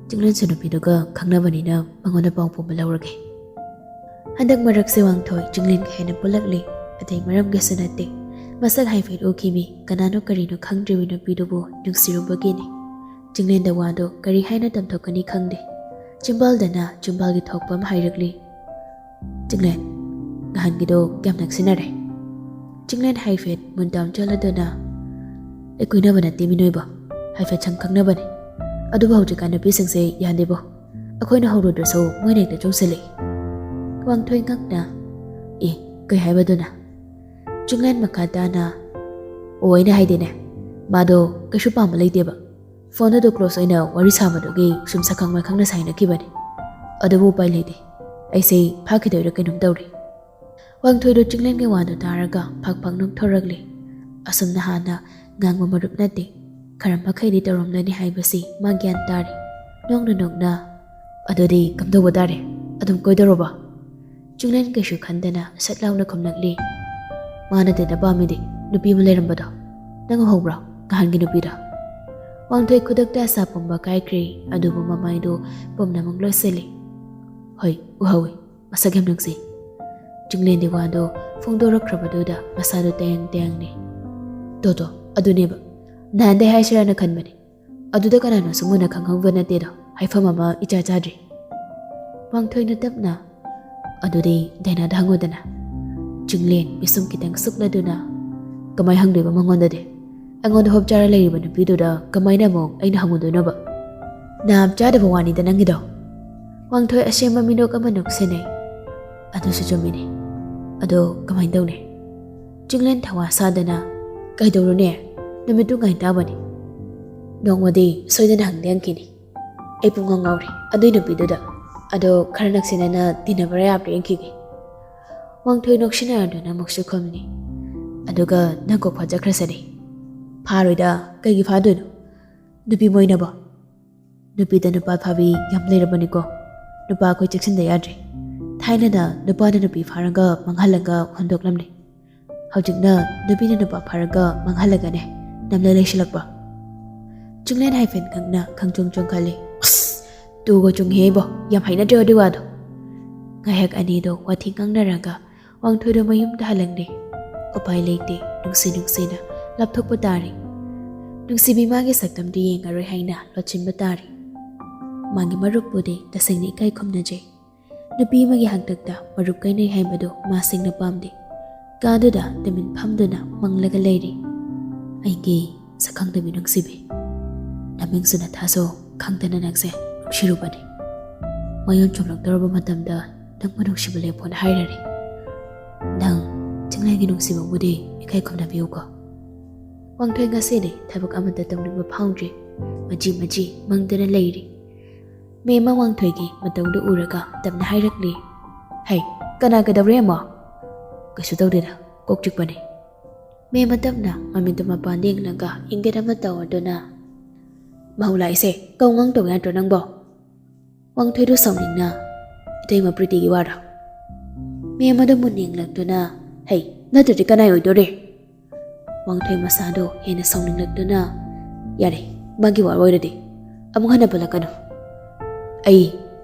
ꯆꯤꯡꯂꯦꯟꯁꯨ ꯅꯨꯄꯤꯗꯨꯒ ꯈꯪꯅꯕꯅꯤꯅ ꯃꯉꯣꯟꯗ ꯄꯥꯎ ꯄꯨꯕ ꯂꯧꯔꯒꯦ꯫" ꯍꯟꯗꯛ ꯃꯔꯛꯁꯦ ꯋꯥꯡꯊꯣꯏ ꯆꯤꯡꯂꯦꯟꯒ ꯍꯦꯟꯅ ꯄꯨꯜꯂꯛꯂꯤ꯫ ꯑꯇꯩ ꯃꯔꯝꯒꯤꯁꯨ ꯅꯠꯇꯦ꯫ ꯃꯁꯛ ꯍꯥꯏꯐꯦꯠ ꯎꯈꯤꯃꯤ, ꯀꯅꯥꯅꯣ ꯀꯔꯤꯅꯣ ꯈꯪꯗ꯭ꯔꯤꯕꯤ ꯅꯨꯄꯤꯗꯨꯕꯨ ꯅꯨꯡꯁꯤꯔꯨꯕꯒꯤꯅꯤ꯫ ꯆꯤꯡꯂꯦꯟꯗ ꯋꯥꯗꯣ ꯀꯔꯤ ꯍꯥꯏꯅ ꯇꯝꯊꯣꯛꯀꯅꯤ ꯈꯪꯗꯦ꯫ ꯆꯤꯝꯕꯥꯜꯗꯅ ꯆꯤꯝꯕꯥꯜꯒꯤ ꯊꯣꯛꯄ ꯑꯃ ꯍꯥꯏꯔꯛꯂꯤ꯫ "ꯆꯤꯡꯂꯦꯟ, ꯅꯍꯥꯟꯒꯤꯗꯣ ꯀꯌꯥꯝ ꯅꯛꯁꯤꯟꯅꯔꯦ?" ꯆꯤꯡꯂꯦꯟ ꯍꯥꯏꯐꯦꯠ ꯃꯨꯟꯇꯥꯝ ꯆꯣꯜꯂꯗꯨꯅ, "ꯑꯩ ꯀꯣꯏꯅꯕ ꯅꯠꯇꯦ ꯃꯤꯅꯣꯏꯕ, ꯍꯥꯏꯐꯦꯠ ꯁꯨꯝ ꯈꯪꯅꯕꯅꯦ꯫ ꯑꯗꯨꯕꯨ ꯍꯧꯖꯤꯛꯀꯥꯟ ꯅꯨꯄꯤꯁꯤꯡꯁꯦ ꯌꯥꯗꯦꯕꯣ, ꯑꯩꯈꯣꯏꯅ ꯍꯧꯔꯨꯗ꯭ꯔꯁꯨ ꯃꯣꯏꯅ ꯍꯦꯛꯇ ꯆꯣꯡꯁꯤꯜꯂꯛꯏ꯫" ꯋꯥꯡꯊꯣꯏ ꯉꯛꯅ, "ꯑꯦ, ꯀꯩ ꯍꯥꯏꯕꯗꯨꯅ?" ꯆꯤꯡꯂꯦꯟ ꯃꯈꯥ ꯇꯥꯅ, "ꯑꯣ, ꯑꯩꯅ ꯍꯥꯏꯗꯤꯅꯦ, ꯃꯥꯗꯣ ꯀꯩꯁꯨ ꯄꯥꯝꯕ ꯂꯩꯇꯦꯕ꯫ ꯐꯣꯟꯗꯨꯗ ꯀ꯭ꯂꯣꯁ ꯑꯣꯏꯅ ꯋꯥꯔꯤ ꯁꯥꯕꯗꯨꯒꯤ ꯁꯨꯝ ꯁꯛꯈꯪ ꯃꯥꯏꯈꯪꯅ ꯁꯥꯏꯅꯈꯤꯕꯅꯤ꯫ ꯑꯗꯨꯕꯨ ꯎꯄꯥꯏ ꯂꯩꯇꯦ꯫ ꯑꯩꯁꯦ ꯐꯥꯈꯤꯗꯣꯏꯔꯥ ꯀꯩꯅꯣꯝ ꯇꯧꯔꯦ꯫" ꯋꯥꯡꯊꯣꯏꯗꯣ ꯆꯤꯡꯂꯦꯟꯒꯤ ꯋꯥꯗꯨ ꯇꯥꯔꯒ ꯐꯛ ꯐꯛ ꯅꯣꯛꯊꯣꯔꯛꯂꯤ꯫ ꯑꯁꯨꯝꯅ ꯍꯥꯟꯅ ꯉꯥꯡꯕ ꯃꯔꯨꯞ ꯅꯠꯇꯦ꯫ ꯈꯔ ꯃꯈꯩꯗꯤ ꯇꯧꯔꯝꯂꯅꯤ ꯍꯥꯏꯕꯁꯤ ꯃꯥ ꯒ꯭ꯌꯥꯟ ꯇꯥꯔꯦ꯫ ꯅꯣꯛꯅ ꯅꯣꯛꯅ, "ꯑꯗꯨꯗꯤ ꯀꯝꯗꯧꯕ ꯇꯥꯔꯦ? ꯑꯗꯨꯝ ꯀꯣꯏꯗꯧꯔꯕ?" ꯆꯤꯡꯂꯦꯟ ꯀꯩꯁꯨ ꯈꯟꯗꯅ ꯁꯠ ꯂꯥꯎꯅ ꯈꯨꯝꯂꯛꯂꯤ꯫ "ꯃꯥ ꯅꯠꯇꯦꯗ ꯄꯥꯝꯃꯤꯗꯤ, ꯅꯨꯄꯤ ꯑꯃ ꯂꯩꯔꯝꯕꯗꯣ꯫ ꯅꯪ ꯎꯍꯧꯕ꯭ꯔꯣ? ꯅꯍꯥꯟꯒꯤ ꯅꯨꯄꯤꯗꯣ?" ꯋꯥꯡꯊꯣꯏ ꯈꯨꯗꯛꯇ ꯑꯁꯥ ꯄꯨꯝꯕ ꯀꯥꯏꯈ꯭ꯔꯦ, ꯑꯗꯨꯕꯨ ꯃꯃꯥꯏꯗꯨ ꯄꯨꯝꯅꯃꯛ ꯂꯣꯏꯁꯤꯜꯂꯤ꯫ "ꯍꯣꯏ, ꯎꯍꯧꯏ꯫ ꯃꯁꯛ ꯌꯥꯝ ꯅꯨꯡꯁꯤ꯫" ꯆꯤꯡꯂꯦꯟꯗꯤ ꯋꯥꯗꯣ ꯐꯣꯡꯗꯣꯔꯛꯈ꯭ꯔꯕꯗꯨꯗ ꯃꯁꯥꯗꯣ ꯇꯌꯪ ꯇꯌꯪꯅꯤ꯫ "ꯇꯣ ꯇꯣ, ꯑꯗꯨꯅꯦꯕ꯫ ꯅꯍꯥꯟꯗꯩ ꯍꯥꯏꯁꯤꯔꯥꯅ ꯈꯟꯕꯅꯦ꯫ ꯑꯗꯨꯗ ꯀꯅꯥꯅꯣꯁꯨ ꯃꯨꯟꯅ ꯈꯪꯍꯧꯕ ꯅꯠꯇꯦꯗꯣ, ꯍꯥꯏꯐꯝ ꯑꯃ ꯏꯆꯥ ꯆꯥꯗ꯭ꯔꯤ꯫" ꯋꯥꯡꯊꯣꯏꯅ ꯇꯞꯅ, "ꯑꯗꯨꯗꯤ ꯗꯥꯏꯅꯥꯗ ꯍꯪꯉꯨꯗꯅ꯫" ꯆꯤꯡꯂꯦꯟ ꯄꯤꯁꯨꯝ ꯈꯤꯇꯪ ꯁꯨꯛꯂꯗꯨꯅ, "ꯀꯃꯥꯏ ꯍꯪꯗꯣꯏꯕ ꯃꯉꯣꯟꯗꯗꯤ? ꯑꯩꯉꯣꯟꯗ ꯍꯣꯞ ꯆꯥꯔ ꯂꯩꯔꯤꯕ ꯅꯨꯄꯤꯗꯨꯗ ꯀꯃꯥꯏꯅ ꯑꯃꯨꯛ ꯑꯩꯅ ꯍꯪꯉꯨꯗꯣꯏꯅꯣꯕ? ꯅꯥꯞ ꯆꯥꯗꯕ ꯋꯥꯅꯤꯗ ꯅꯪꯒꯤꯗꯣ꯫" ꯋꯥꯡꯊꯣꯏ ꯑꯁꯦꯝꯕ ꯃꯤꯅꯣꯛ ꯑꯃ ꯅꯣꯛꯁꯤꯟꯅꯩ꯫ "ꯑꯗꯨꯁꯨ ꯆꯨꯝꯃꯤꯅꯦ꯫ ꯑꯗꯣ ꯀꯃꯥꯏꯅ ꯇꯧꯅꯤ?" ꯆꯤꯡꯂꯦꯟ ꯊꯋꯥ ꯁꯥꯗꯅ, "ꯀꯩꯗꯧꯔꯨꯅꯦ? ꯅꯨꯃꯤꯠꯇꯨ ꯉꯥꯏ ꯇꯥꯕꯅꯤ꯫ ꯅꯣꯡꯃꯗꯤ ꯁꯣꯏꯗꯅ ꯍꯪꯗꯤ ꯍꯪꯈꯤꯅꯤ꯫ ꯑꯩ ꯄꯨꯡꯉꯥꯎ ꯉꯥꯎꯔꯦ ꯑꯗꯨꯏ ꯅꯨꯄꯤꯗꯨꯗ꯫ ꯑꯗꯣ ꯈꯔ ꯅꯛꯁꯤꯟꯅꯅ ꯇꯤꯟꯅꯕ꯭ꯔꯥ ꯌꯥꯕ꯭ꯔꯥ ꯌꯦꯡꯈꯤꯒꯦ꯫" ꯋꯥꯡꯊꯣꯏ ꯅꯣꯛꯁꯤꯟꯅꯔꯗꯨꯅ ꯑꯃꯨꯛꯁꯨ ꯈꯨꯝꯅꯤ꯫ "ꯑꯗꯨꯒ ꯅꯪ ꯀꯣꯛ ꯐꯥꯖꯈ꯭ꯔꯁꯅꯤ꯫" "ꯐꯥꯔꯣꯏꯗ, ꯀꯩꯒꯤ ꯐꯥꯗꯣꯏꯅꯣ? ꯅꯨꯄꯤ ꯃꯣꯏꯅꯕꯣ? ꯅꯨꯄꯤꯗ ꯅꯨꯄꯥ ꯐꯥꯕꯤ ꯌꯥꯝ ꯂꯩꯔꯕꯅꯤꯀꯣ꯫ ꯅꯨꯄꯥ ꯑꯩꯈꯣꯏ ꯆꯦꯛꯁꯤꯟꯗ ꯌꯥꯗ꯭ꯔꯦ꯫ ꯊꯥꯏꯅꯅ ꯅꯨꯄꯥꯅ ꯅꯨꯄꯤ ꯐꯥꯔꯒ ꯃꯥꯡꯍꯜꯂꯒ ꯍꯨꯟꯗꯣꯛꯂꯝꯅꯤ꯫ ꯍꯧꯖꯤꯛꯅ ꯅꯨꯄꯤꯅ ꯅꯨꯄꯥ ꯐꯥꯔꯒ ꯃꯥꯡꯍꯜꯂꯒꯅꯦ, ꯅꯝꯂ ꯂꯩꯁꯤꯜꯂꯛꯄ꯫" ꯆꯤꯡꯂꯦꯟ ꯍꯥꯏꯐꯦꯟ ꯈꯪꯅ ꯈꯪꯆꯨꯡ ꯆꯨꯡꯈꯠꯂꯤ꯫ "ꯑꯁ, ꯇꯨꯒ ꯆꯨꯡꯉꯤꯍꯦ ꯏꯕꯣ, ꯌꯥꯝ ꯍꯩꯅꯗ꯭ꯔꯦ ꯑꯗꯨ ꯋꯥꯗꯣ꯫" ꯉꯥꯏꯍꯥꯛ ꯑꯅꯤꯗꯣ ꯋꯥꯊꯤ ꯉꯥꯡꯅꯔꯒ ꯋꯥꯡꯊꯣꯏꯗꯣ ꯃꯌꯨꯝꯗ ꯍꯜꯂꯛꯂꯦ꯫ ꯎꯄꯥꯏ ꯂꯩꯇꯦ, ꯅꯨꯡꯁꯤ ꯅꯨꯡꯁꯤꯅ ꯂꯥꯞꯊꯣꯛꯄ ꯇꯥꯔꯦ꯫ ꯅꯨꯡꯁꯤꯕꯤ ꯃꯥꯒꯤ ꯁꯛꯇꯝꯗꯤ ꯌꯦꯡꯉꯔꯣꯏ ꯍꯥꯏꯅ ꯂꯣꯠꯁꯤꯟꯕ ꯇꯥꯔꯦ꯫ ꯃꯥꯒꯤ ꯃꯔꯨꯞꯄꯨꯗꯤ ꯇꯁꯦꯡꯅ ꯏꯀꯥꯏ ꯈꯨꯝꯅꯖꯩ꯫ ꯅꯨꯄꯤ ꯑꯃꯒꯤ ꯍꯥꯛꯇꯛꯇ ꯃꯔꯨꯞ ꯀꯥꯏꯅꯩ ꯍꯥꯏꯕꯗꯨ ꯃꯥ ꯁꯦꯡꯅ ꯄꯥꯝꯗꯦ꯫ ꯀꯥꯗꯨꯗ ꯇꯨꯃꯤꯟ ꯐꯝꯗꯨꯅ ꯃꯪꯂꯒ ꯂꯩꯔꯤ꯫ "ꯑꯩꯒꯤ ꯁꯛꯈꯪꯗꯕꯤ ꯅꯨꯡꯁꯤꯕꯤ, ꯅꯃꯤꯡꯁꯨ ꯅꯊꯥꯁꯨ ꯈꯪꯗꯅ ꯅꯪꯁꯦ ꯅꯨꯡꯁꯤꯔꯨꯕꯅꯤ꯫ ꯃꯌꯨꯝ ꯆꯨꯝꯂꯛꯇꯧꯔꯕ ꯃꯇꯝꯗ ꯅꯪꯕꯨ ꯅꯨꯡꯁꯤꯕ ꯂꯦꯞꯄꯣꯅ ꯍꯥꯏꯔꯔꯦ꯫ ꯅꯪ ꯆꯤꯡꯂꯦꯟꯒꯤ ꯅꯨꯡꯁꯤꯕꯕꯨꯗꯤ ꯏꯀꯥꯏ ꯈꯨꯝꯅꯕꯤꯌꯨꯀꯣ꯫" ꯋꯥꯡꯊꯣꯏ ꯉꯁꯤꯗꯤ ꯊꯕꯛ ꯑꯃꯠꯇ ꯇꯧꯅꯤꯡꯕ ꯐꯥꯎꯗ꯭ꯔꯤ꯫ ꯃꯆꯤ ꯃꯆꯤ ꯃꯪꯗꯨꯅ ꯂꯩꯔꯤ꯫ ꯃꯦꯝ ꯑꯃ ꯋꯥꯡꯊꯣꯏꯒꯤ ꯃꯇꯧꯗꯨ ꯎꯔꯒ ꯇꯞꯅ ꯍꯥꯏꯔꯛꯂꯤ꯫ "ꯍꯩ, ꯀꯅꯥ ꯀꯩꯗꯧꯔꯦ ꯑꯃ?" "ꯀꯩꯁꯨ ꯇꯧꯗꯦꯗ, ꯀꯣꯛ ꯆꯤꯛꯄꯅꯤ꯫" ꯃꯦꯝ ꯑꯃ ꯇꯞꯅ ꯃꯃꯤꯠꯇꯨ ꯃꯄꯥꯟꯗ ꯌꯦꯡꯂꯒ ꯏꯪꯒꯤꯠ ꯑꯃ ꯇꯧꯔꯗꯨꯅ, "ꯃꯍꯧ ꯂꯥꯛꯏꯁꯦ ꯀꯧ ꯉꯥꯡ ꯇꯧ ꯌꯥꯗ꯭ꯔꯣ ꯅꯪꯕꯣ?" ꯋꯥꯡꯊꯣꯏꯗꯨ ꯁꯥꯎꯅꯤꯡꯅ, "ꯏꯇꯩꯃ ꯄ꯭ꯔꯤꯇꯤꯒꯤ ꯋꯥꯔꯣ?" ꯃꯦꯝ ꯑꯗꯨ ꯃꯨꯟꯅ ꯌꯦꯡꯂꯛꯇꯨꯅ, "ꯍꯩ, ꯅꯠꯇ꯭ꯔꯗꯤ ꯀꯅꯥꯏ ꯑꯣꯏꯗꯣꯔꯤ?" ꯋꯥꯡꯊꯣꯏ ꯃꯁꯥꯗꯣ ꯍꯦꯟꯅ ꯁꯥꯎꯅꯤꯡꯂꯛꯇꯨꯅ, "ꯌꯥꯔꯦ, ꯃꯥꯒꯤ ꯋꯥ ꯑꯣꯏꯔꯗꯤ ꯑꯃꯨꯛ ꯍꯟꯅ ꯄꯜꯂꯛꯀꯅꯨ꯫ ꯑꯩ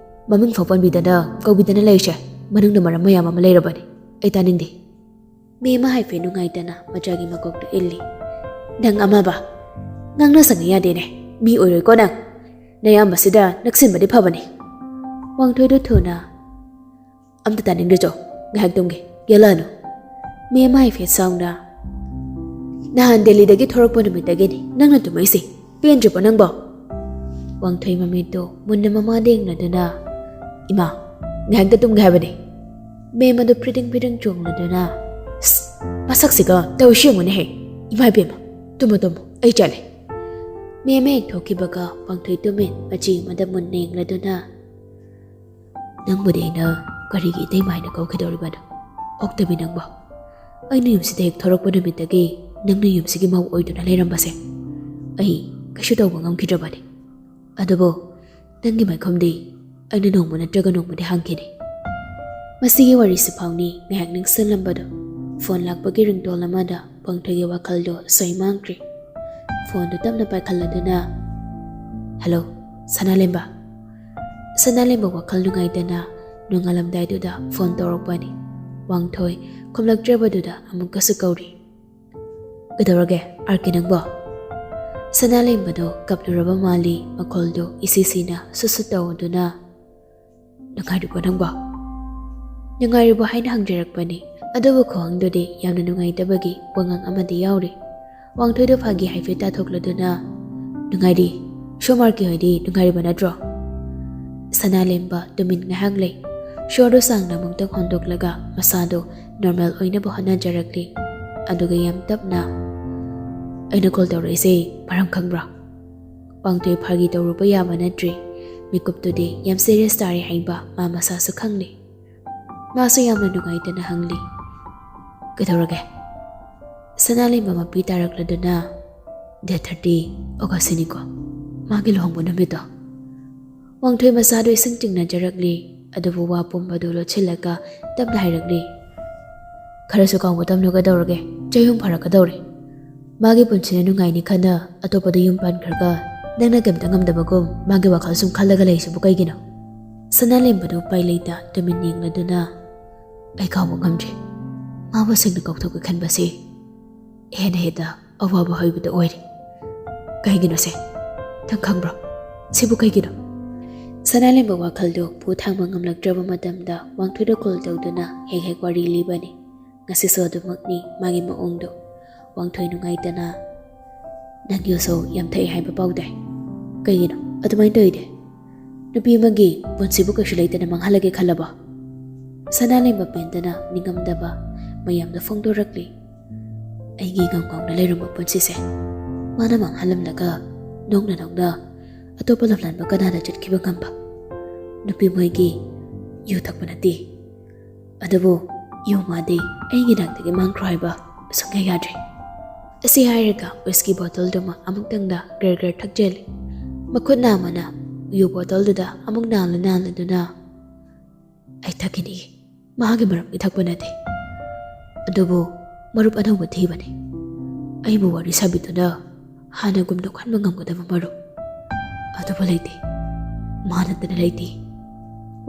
ꯃꯃꯤꯡ ꯐꯥꯎ ꯄꯟꯕꯤꯗꯅ ꯀꯧꯕꯤꯗꯅ ꯂꯩꯔꯤꯁꯦ ꯃꯅꯨꯡꯗ ꯃꯔꯝ ꯃꯌꯥꯝ ꯑꯃ ꯂꯩꯔꯕꯅꯤ꯫ ꯑꯩ ꯇꯥꯅꯤꯡꯗꯦ꯫" ꯃꯦꯝ ꯑꯃ ꯍꯥꯏꯐꯦꯠ ꯅꯨꯡꯉꯥꯏꯇꯅ ꯃꯆꯥꯒꯤ ꯃꯀꯣꯛꯇ ꯏꯜꯂꯤ꯫ "ꯅꯪ ꯑꯃꯕ ꯉꯥꯡꯅ ꯁꯪꯉ ꯌꯥꯗꯦꯅꯦ꯫ ꯃꯤ ꯑꯣꯏꯔꯣꯏꯀꯣ ꯅꯪ꯫ ꯅꯌꯥꯝꯕꯁꯤꯗ ꯅꯛꯁꯤꯟꯕꯗꯤ ꯐꯕꯅꯤ꯫" ꯋꯥꯡꯊꯣꯏꯗꯣ ꯊꯨꯅ, "ꯑꯝꯇ ꯇꯥꯅꯤꯡꯗꯦ ꯆꯣ, ꯉꯥꯏꯍꯥꯛ ꯇꯨꯝꯒꯦ, ꯌꯦꯜꯂꯛꯑꯅꯨ꯫" ꯃꯦꯝ ꯍꯥꯏꯐꯦꯠ ꯁꯥꯎꯅ, "ꯅꯍꯥꯟ ꯗꯦꯜꯂꯤꯗꯒꯤ ꯊꯣꯔꯛꯄ ꯅꯨꯃꯤꯠꯇꯒꯤꯅꯤ ꯅꯪꯅ ꯇꯨꯝꯃꯛꯏꯁꯦ꯫ ꯄꯦꯟꯗ꯭ꯔꯤꯕꯣ ꯅꯪꯕꯣ?" ꯋꯥꯡꯊꯣꯏ ꯃꯃꯤꯠꯇꯨ ꯃꯨꯟꯅ ꯃꯃꯥꯗ ꯌꯦꯡꯂꯗꯨꯅ, "ꯏꯃꯥ, ꯉꯥꯏꯍꯥꯛꯇ ꯇꯨꯝꯒꯦ ꯍꯥꯏꯕꯅꯦ꯫" ꯃꯦꯝ ꯑꯗꯨ ꯐ꯭ꯔꯤꯗꯤꯡ ꯐ꯭ꯔꯤꯗꯤꯡ ꯆꯣꯡꯂꯗꯨꯅ, "ꯁ, ꯃꯁꯛꯁꯤꯒ ꯇꯧꯔꯤꯁꯤ ꯌꯦꯡꯉꯨꯅꯦꯍꯦ꯫ ꯏꯃꯥ ꯏꯕꯦꯝꯃ, ꯇꯨꯝꯃꯣ ꯇꯨꯝꯃꯣ, ꯑꯩ ꯆꯠꯂꯦ꯫" ꯃꯦꯝ ꯍꯦꯛ ꯊꯣꯛꯈꯤꯕꯒ ꯋꯥꯡꯊꯣꯏ ꯇꯨꯃꯤꯟ ꯃꯆꯤ ꯑꯃꯗ ꯃꯨꯟꯅ ꯌꯦꯡꯂꯗꯨꯅ, "ꯅꯪꯕꯨꯗꯤ ꯑꯩꯅ ꯀꯔꯤꯒꯤ ꯏꯇꯩꯃ ꯍꯥꯏꯅ ꯀꯧꯈꯤꯗꯧꯔꯤꯕꯅꯣ? ꯑꯣꯛꯇꯕꯤ ꯅꯪꯕꯣ! ꯑꯩꯅ ꯌꯨꯝꯁꯤꯗ ꯍꯦꯛ ꯊꯣꯔꯛꯄ ꯅꯨꯃꯤꯠꯇꯒꯤ ꯅꯪꯅ ꯌꯨꯝꯁꯤꯒꯤ ꯃꯧ ꯑꯣꯏꯗꯨꯅ ꯂꯩꯔꯝꯕꯁꯦ ꯑꯩ ꯀꯩꯁꯨ ꯇꯧꯕ ꯉꯝꯈꯤꯗ꯭ꯔꯕꯅꯤ꯫ ꯑꯗꯨꯕꯨ ꯅꯪꯒꯤ ꯃꯥꯏꯈꯨꯝꯗꯤ ꯑꯩꯅ ꯅꯣꯡꯃ ꯅꯠꯇ꯭ꯔꯒ ꯅꯣꯡꯃꯗꯤ ꯍꯥꯡꯈꯤꯅꯤ꯫" ꯃꯁꯤꯒꯤ ꯋꯥꯔꯤꯁꯤ ꯐꯥꯎꯅꯤ ꯉꯥꯏꯍꯥꯛ ꯅꯤꯡꯁꯤꯡꯂꯝꯕꯗꯣ ꯐꯣꯟ ꯂꯥꯛꯄꯒꯤ ꯔꯤꯡꯇꯣꯟ ꯑꯃꯗ ꯄꯥꯡꯊꯣꯏꯒꯤ ꯋꯥꯈꯜꯗꯣ ꯁꯣꯏ ꯃꯥꯡꯈ꯭ꯔꯦ꯫ ꯐꯣꯟꯗꯨ ꯇꯞꯅ ꯄꯥꯏꯈꯠꯂꯗꯨꯅ, "ꯍꯜꯂꯣ, ꯁꯅꯥꯂꯦꯝꯕ꯫" ꯁꯅꯥꯂꯦꯝꯕ ꯋꯥꯈꯜ ꯅꯨꯡꯉꯥꯏꯇꯅ ꯅꯣꯡꯉꯥꯜꯂꯝꯗꯥꯏꯗꯨꯗ ꯐꯣꯟ ꯇꯧꯔꯛꯄꯅꯤ꯫ ꯋꯥꯡꯊꯣꯏ ꯈꯨꯝꯂꯛꯇ꯭ꯔꯕꯗꯨꯗ ꯑꯃꯨꯛꯀꯁꯨ ꯀꯧꯔꯤ꯫ "ꯀꯩꯗꯧꯔꯒꯦ, ꯑꯥꯔ ꯀꯦ ꯅꯪꯕꯣ?" ꯁꯅꯥꯂꯦꯝꯕꯗꯣ ꯀꯞꯂꯨꯔꯕ ꯃꯥꯜꯂꯤ, ꯃꯈꯣꯜꯗꯨ ꯏꯁꯤ ꯁꯤꯅ ꯁꯨꯠ ꯁꯨꯠ ꯇꯧꯗꯨꯅ, "ꯅꯨꯡꯉꯥꯏꯔꯤꯕꯣ ꯅꯪꯕꯣ?" "ꯅꯨꯡꯉꯥꯏꯔꯤꯕꯣ?" ꯍꯥꯏꯅ ꯍꯪꯖꯔꯛꯄꯅꯤ꯫ ꯑꯗꯨꯕꯨ ꯈꯨꯍꯪꯗꯨꯗꯤ ꯌꯥꯝꯅ ꯅꯨꯡꯉꯥꯏꯇꯕꯒꯤ ꯋꯥꯉꯥꯡ ꯑꯃꯗꯤ ꯌꯥꯎꯔꯤ꯫ ꯋꯥꯡꯊꯣꯏꯗꯣ ꯐꯥꯒꯤ ꯍꯥꯏꯐꯦꯠ ꯇꯥꯊꯣꯛꯂꯗꯨꯅ, "ꯅꯨꯡꯉꯥꯏꯔꯤ꯫ ꯁꯣꯝ ꯑꯥꯔ ꯀꯦ ꯍꯣꯏꯗꯤ ꯅꯨꯡꯉꯥꯏꯔꯤꯕ ꯅꯠꯇ꯭ꯔꯣ?" ꯁꯅꯥꯂꯦꯝꯕ ꯇꯨꯃꯤꯟ ꯉꯥꯏꯍꯥꯛ ꯂꯩ꯫ ꯁꯣꯔꯗꯨ ꯁꯥꯡꯅ ꯑꯃꯨꯛꯇꯪ ꯍꯣꯟꯗꯣꯛꯂꯒ ꯃꯁꯥꯗꯨ ꯅꯣꯔꯃꯦꯜ ꯑꯣꯏꯅꯕ ꯍꯣꯠꯅꯖꯔꯛꯂꯤ꯫ ꯑꯗꯨꯒ ꯌꯥꯝ ꯇꯞꯅ, "ꯑꯩꯅ ꯀꯣꯜ ꯇꯧꯔꯛꯏꯁꯦ ꯃꯔꯝ ꯈꯪꯕ꯭ꯔꯣ?" ꯋꯥꯡꯊꯣꯏ ꯐꯥꯒꯤ ꯇꯧꯔꯨꯕ ꯌꯥꯕ ꯅꯠꯇ꯭ꯔꯤ꯫ ꯃꯤꯀꯨꯞꯇꯨꯗꯤ ꯌꯥꯝ ꯁꯤꯔꯤꯌꯁ ꯇꯥꯔꯦ ꯍꯥꯏꯕ ꯃꯥ ꯃꯁꯥꯁꯨ ꯈꯪꯂꯤ꯫ ꯃꯥꯁꯨ ꯌꯥꯝꯅ ꯅꯨꯡꯉꯥꯏꯇꯅ ꯍꯪꯂꯤ, "ꯀꯩꯗꯧꯔꯒꯦ?" ꯁꯅꯥꯂꯦꯝꯕ ꯃꯄꯤ ꯇꯥꯔꯛꯂꯗꯨꯅ, "ꯗꯦꯠ ꯊꯥꯔꯇꯤ, ꯑꯣꯒꯁꯁꯤꯅꯤꯀꯣ, ꯃꯥꯒꯤ ꯂꯨꯍꯣꯡꯕ ꯅꯨꯃꯤꯠꯇꯣ?" ꯋꯥꯡꯊꯣꯏ ꯃꯁꯥꯗꯨ ꯏꯁꯤꯡ ꯆꯤꯡꯅꯖꯔꯛꯂꯤ, ꯑꯗꯨꯕꯨ ꯋꯥ ꯄꯨꯝꯕꯗꯨ ꯂꯣꯠꯁꯤꯜꯂꯒ ꯇꯞꯅ ꯍꯥꯏꯔꯛꯂꯤ, "ꯈꯔꯁꯨ ꯀꯥꯎꯕ ꯇꯝꯂꯨ, ꯀꯩꯗꯧꯔꯒꯦ? ꯆꯍꯤ ꯑꯍꯨꯝ ꯐꯥꯔꯛꯀꯗꯧꯔꯦ꯫ ꯃꯥꯒꯤ ꯄꯨꯟꯁꯤꯅ ꯅꯨꯡꯉꯥꯏꯅꯤ ꯈꯟꯅ ꯑꯇꯣꯞꯄꯗ ꯌꯨꯝ ꯄꯥꯟꯈ꯭ꯔꯒ ꯅꯪꯅ ꯀꯩꯝꯇ ꯉꯝꯗꯕꯒꯨꯝ ꯃꯥꯒꯤ ꯋꯥꯈꯜ ꯁꯨꯝ ꯈꯜꯂꯒ ꯂꯩꯔꯤꯁꯤꯕꯨ ꯀꯩꯒꯤꯅꯣ?" ꯁꯅꯥꯂꯦꯝꯕꯗꯨ ꯎꯄꯥꯏ ꯂꯩꯇ ꯇꯨꯃꯤꯟ ꯌꯦꯡꯂꯗꯨꯅ, "ꯑꯩ ꯀꯥꯎꯕ ꯉꯝꯗ꯭ꯔꯦ꯫ ꯃꯥꯕꯨ ꯁꯦꯡꯅ ꯀꯥꯎꯊꯣꯛꯀꯦ ꯈꯟꯕꯁꯤ ꯍꯦꯟꯅ ꯍꯦꯟꯅ ꯑꯋꯥꯕ ꯍꯣꯏꯕꯗꯨ ꯑꯣꯏꯔꯦ꯫ ꯀꯩꯒꯤꯅꯣꯁꯦ? ꯅꯪ ꯈꯪꯕ꯭ꯔꯣ? ꯁꯤꯕꯨ ꯀꯩꯒꯤꯅꯣ?" ꯁꯅꯥꯂꯦꯝꯕ ꯋꯥꯈꯜꯗꯨ ꯄꯨ ꯊꯥꯡꯕ ꯉꯝꯂꯛꯇ꯭ꯔꯕ ꯃꯇꯝꯗ ꯋꯥꯡꯊꯣꯏꯗ ꯀꯣꯜ ꯇꯧꯗꯨꯅ ꯍꯦꯛ ꯍꯦꯛ ꯋꯥꯔꯤ ꯂꯤꯕꯅꯤ꯫ ꯉꯁꯤꯁꯨ ꯑꯗꯨꯃꯛꯅꯤ ꯃꯥꯒꯤ ꯃꯑꯣꯡꯗꯣ꯫ ꯋꯥꯡꯊꯣꯏ ꯅꯨꯡꯉꯥꯏꯇꯅ, "ꯅꯪ ꯌꯨꯁꯨ ꯌꯥꯝ ꯊꯛꯏ ꯍꯥꯏꯕ ꯄꯥꯎ ꯇꯥꯏ꯫ ꯀꯩꯒꯤꯅꯣ ꯑꯗꯨꯃꯥꯏꯅ ꯇꯧꯔꯤꯗꯤ? ꯅꯨꯄꯤ ꯑꯃꯒꯤ ꯄꯨꯟꯁꯤꯕꯨ ꯀꯩꯁꯨ ꯂꯩꯇꯅ ꯃꯥꯡꯍꯜꯂꯒꯦ ꯈꯜꯂꯕꯣ?" ꯁꯅꯥꯂꯦꯝꯕ ꯄꯦꯟꯗꯅ ꯅꯤꯡꯉꯝꯗꯕ ꯃꯌꯥꯝꯗ ꯐꯣꯡꯗꯣꯔꯛꯂꯤ꯫ "ꯑꯩꯒꯤ ꯉꯝ ꯉꯥꯎꯅ ꯂꯩꯔꯝꯕ ꯄꯨꯟꯁꯤꯁꯦ ꯃꯥꯅ ꯃꯥꯡꯍꯜꯂꯝꯂꯒ ꯅꯣꯡꯅ ꯅꯣꯡꯅ ꯑꯇꯣꯞꯄ ꯂꯝꯂꯥꯟꯕ ꯀꯅꯥꯗ ꯆꯠꯈꯤꯕ ꯉꯝꯕ? ꯅꯨꯄꯤ ꯃꯣꯏꯒꯤ ꯌꯨ ꯊꯛꯄ ꯅꯠꯇꯦ꯫ ꯑꯗꯨꯕꯨ ꯌꯨ ꯃꯥꯗꯤ ꯑꯩꯒꯤ ꯅꯥꯛꯇꯒꯤ ꯃꯥꯡꯈ꯭ꯔꯣ ꯍꯥꯏꯕ ꯁꯨꯡꯌꯥ ꯌꯥꯗ꯭ꯔꯦ꯫" ꯑꯁꯤ ꯍꯥꯏꯔꯒ ꯋꯤꯁꯀꯤ ꯕꯣꯇꯜꯗꯨꯃ ꯑꯃꯨꯛꯇꯪꯗ ꯒ꯭ꯔꯔ ꯒ꯭ꯔꯔ ꯊꯛꯆꯜꯂꯤ꯫ ꯃꯈꯨꯠꯅ ꯑꯃꯅ ꯌꯨ ꯕꯣꯇꯜꯗꯨꯗ ꯑꯃꯨꯛ ꯅꯥꯜꯂ ꯅꯥꯜꯂꯗꯨꯅ, "ꯑꯩ ꯊꯛꯈꯤꯅꯤ꯫ ꯃꯍꯥꯛꯀꯤ ꯃꯔꯨꯞꯀꯤ ꯊꯛꯄ ꯅꯠꯇꯦ꯫ ꯑꯗꯨꯕꯨ ꯃꯔꯨꯞ ꯑꯅꯧꯕ ꯊꯤꯕꯅꯤ꯫ ꯑꯩꯕꯨ ꯋꯥꯔꯤ ꯁꯥꯕꯤꯗꯨꯅ ꯍꯥꯟꯅꯒꯨꯝꯅ ꯈꯟꯕ ꯉꯝꯒꯗꯕ ꯃꯔꯨꯞ ꯑꯇꯣꯞꯄ ꯂꯩꯇꯦ꯫ ꯃꯥ ꯅꯠꯇꯅ ꯂꯩꯇꯦ꯫"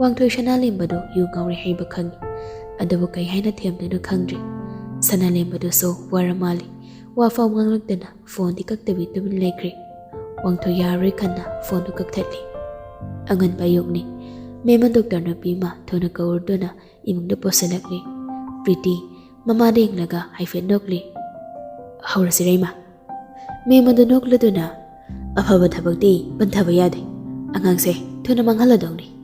ꯋꯥꯡꯊꯣꯏ ꯁꯅꯥꯂꯦꯝꯕꯗꯨ ꯌꯨ ꯉꯥꯎꯔꯦ ꯍꯥꯏꯕ ꯈꯪꯏ꯫ ꯑꯗꯨꯕꯨ ꯀꯩ ꯍꯥꯏꯅ ꯊꯦꯝꯗꯣꯏꯅꯣ ꯈꯪꯗ꯭ꯔꯦ꯫ ꯁꯅꯥꯂꯦꯝꯕꯗꯨꯁꯨ ꯋꯥꯔ ꯃꯥꯜꯂꯤ꯫ ꯋꯥꯐꯥꯎ ꯉꯥꯡꯂꯛꯇꯅ ꯐꯣꯟꯗꯤ ꯀꯛꯇꯕꯤ ꯇꯨꯃꯤꯟ ꯂꯩꯈ꯭ꯔꯦ꯫ ꯋꯥꯡꯊꯣꯏ ꯌꯥꯔꯔꯣꯏ ꯈꯟꯅ ꯐꯣꯟꯗꯨ ꯀꯛꯊꯠꯂꯤ꯫ ꯑꯉꯟꯕ ꯑꯌꯨꯛꯅꯤ꯫ ꯃꯦꯝꯃ ꯗꯣꯛꯇꯔ ꯅꯨꯄꯤ ꯑꯃ ꯊꯨꯅ ꯀꯧꯔꯗꯨꯅ ꯏꯃꯨꯡꯗ ꯄꯨꯁꯤꯜꯂꯛꯂꯤ꯫ ꯄ꯭ꯔꯤꯇꯤ ꯃꯃꯥꯗ ꯌꯦꯡꯂꯒ ꯍꯥꯏꯐꯦꯠ ꯅꯣꯛꯂꯤ꯫ "ꯍꯧꯔꯁꯤꯔ ꯏꯃꯥ?" ꯃꯦꯝꯃꯗꯨ ꯅꯣꯛꯂꯗꯨꯅ, "ꯑꯐꯕ ꯊꯕꯛꯇꯤ ꯄꯟꯊꯕ ꯌꯥꯗꯦ꯫ ꯑꯉꯥꯡꯁꯦ ꯊꯨꯅ ꯃꯥꯡꯍꯜꯂꯗꯧꯅꯤ꯫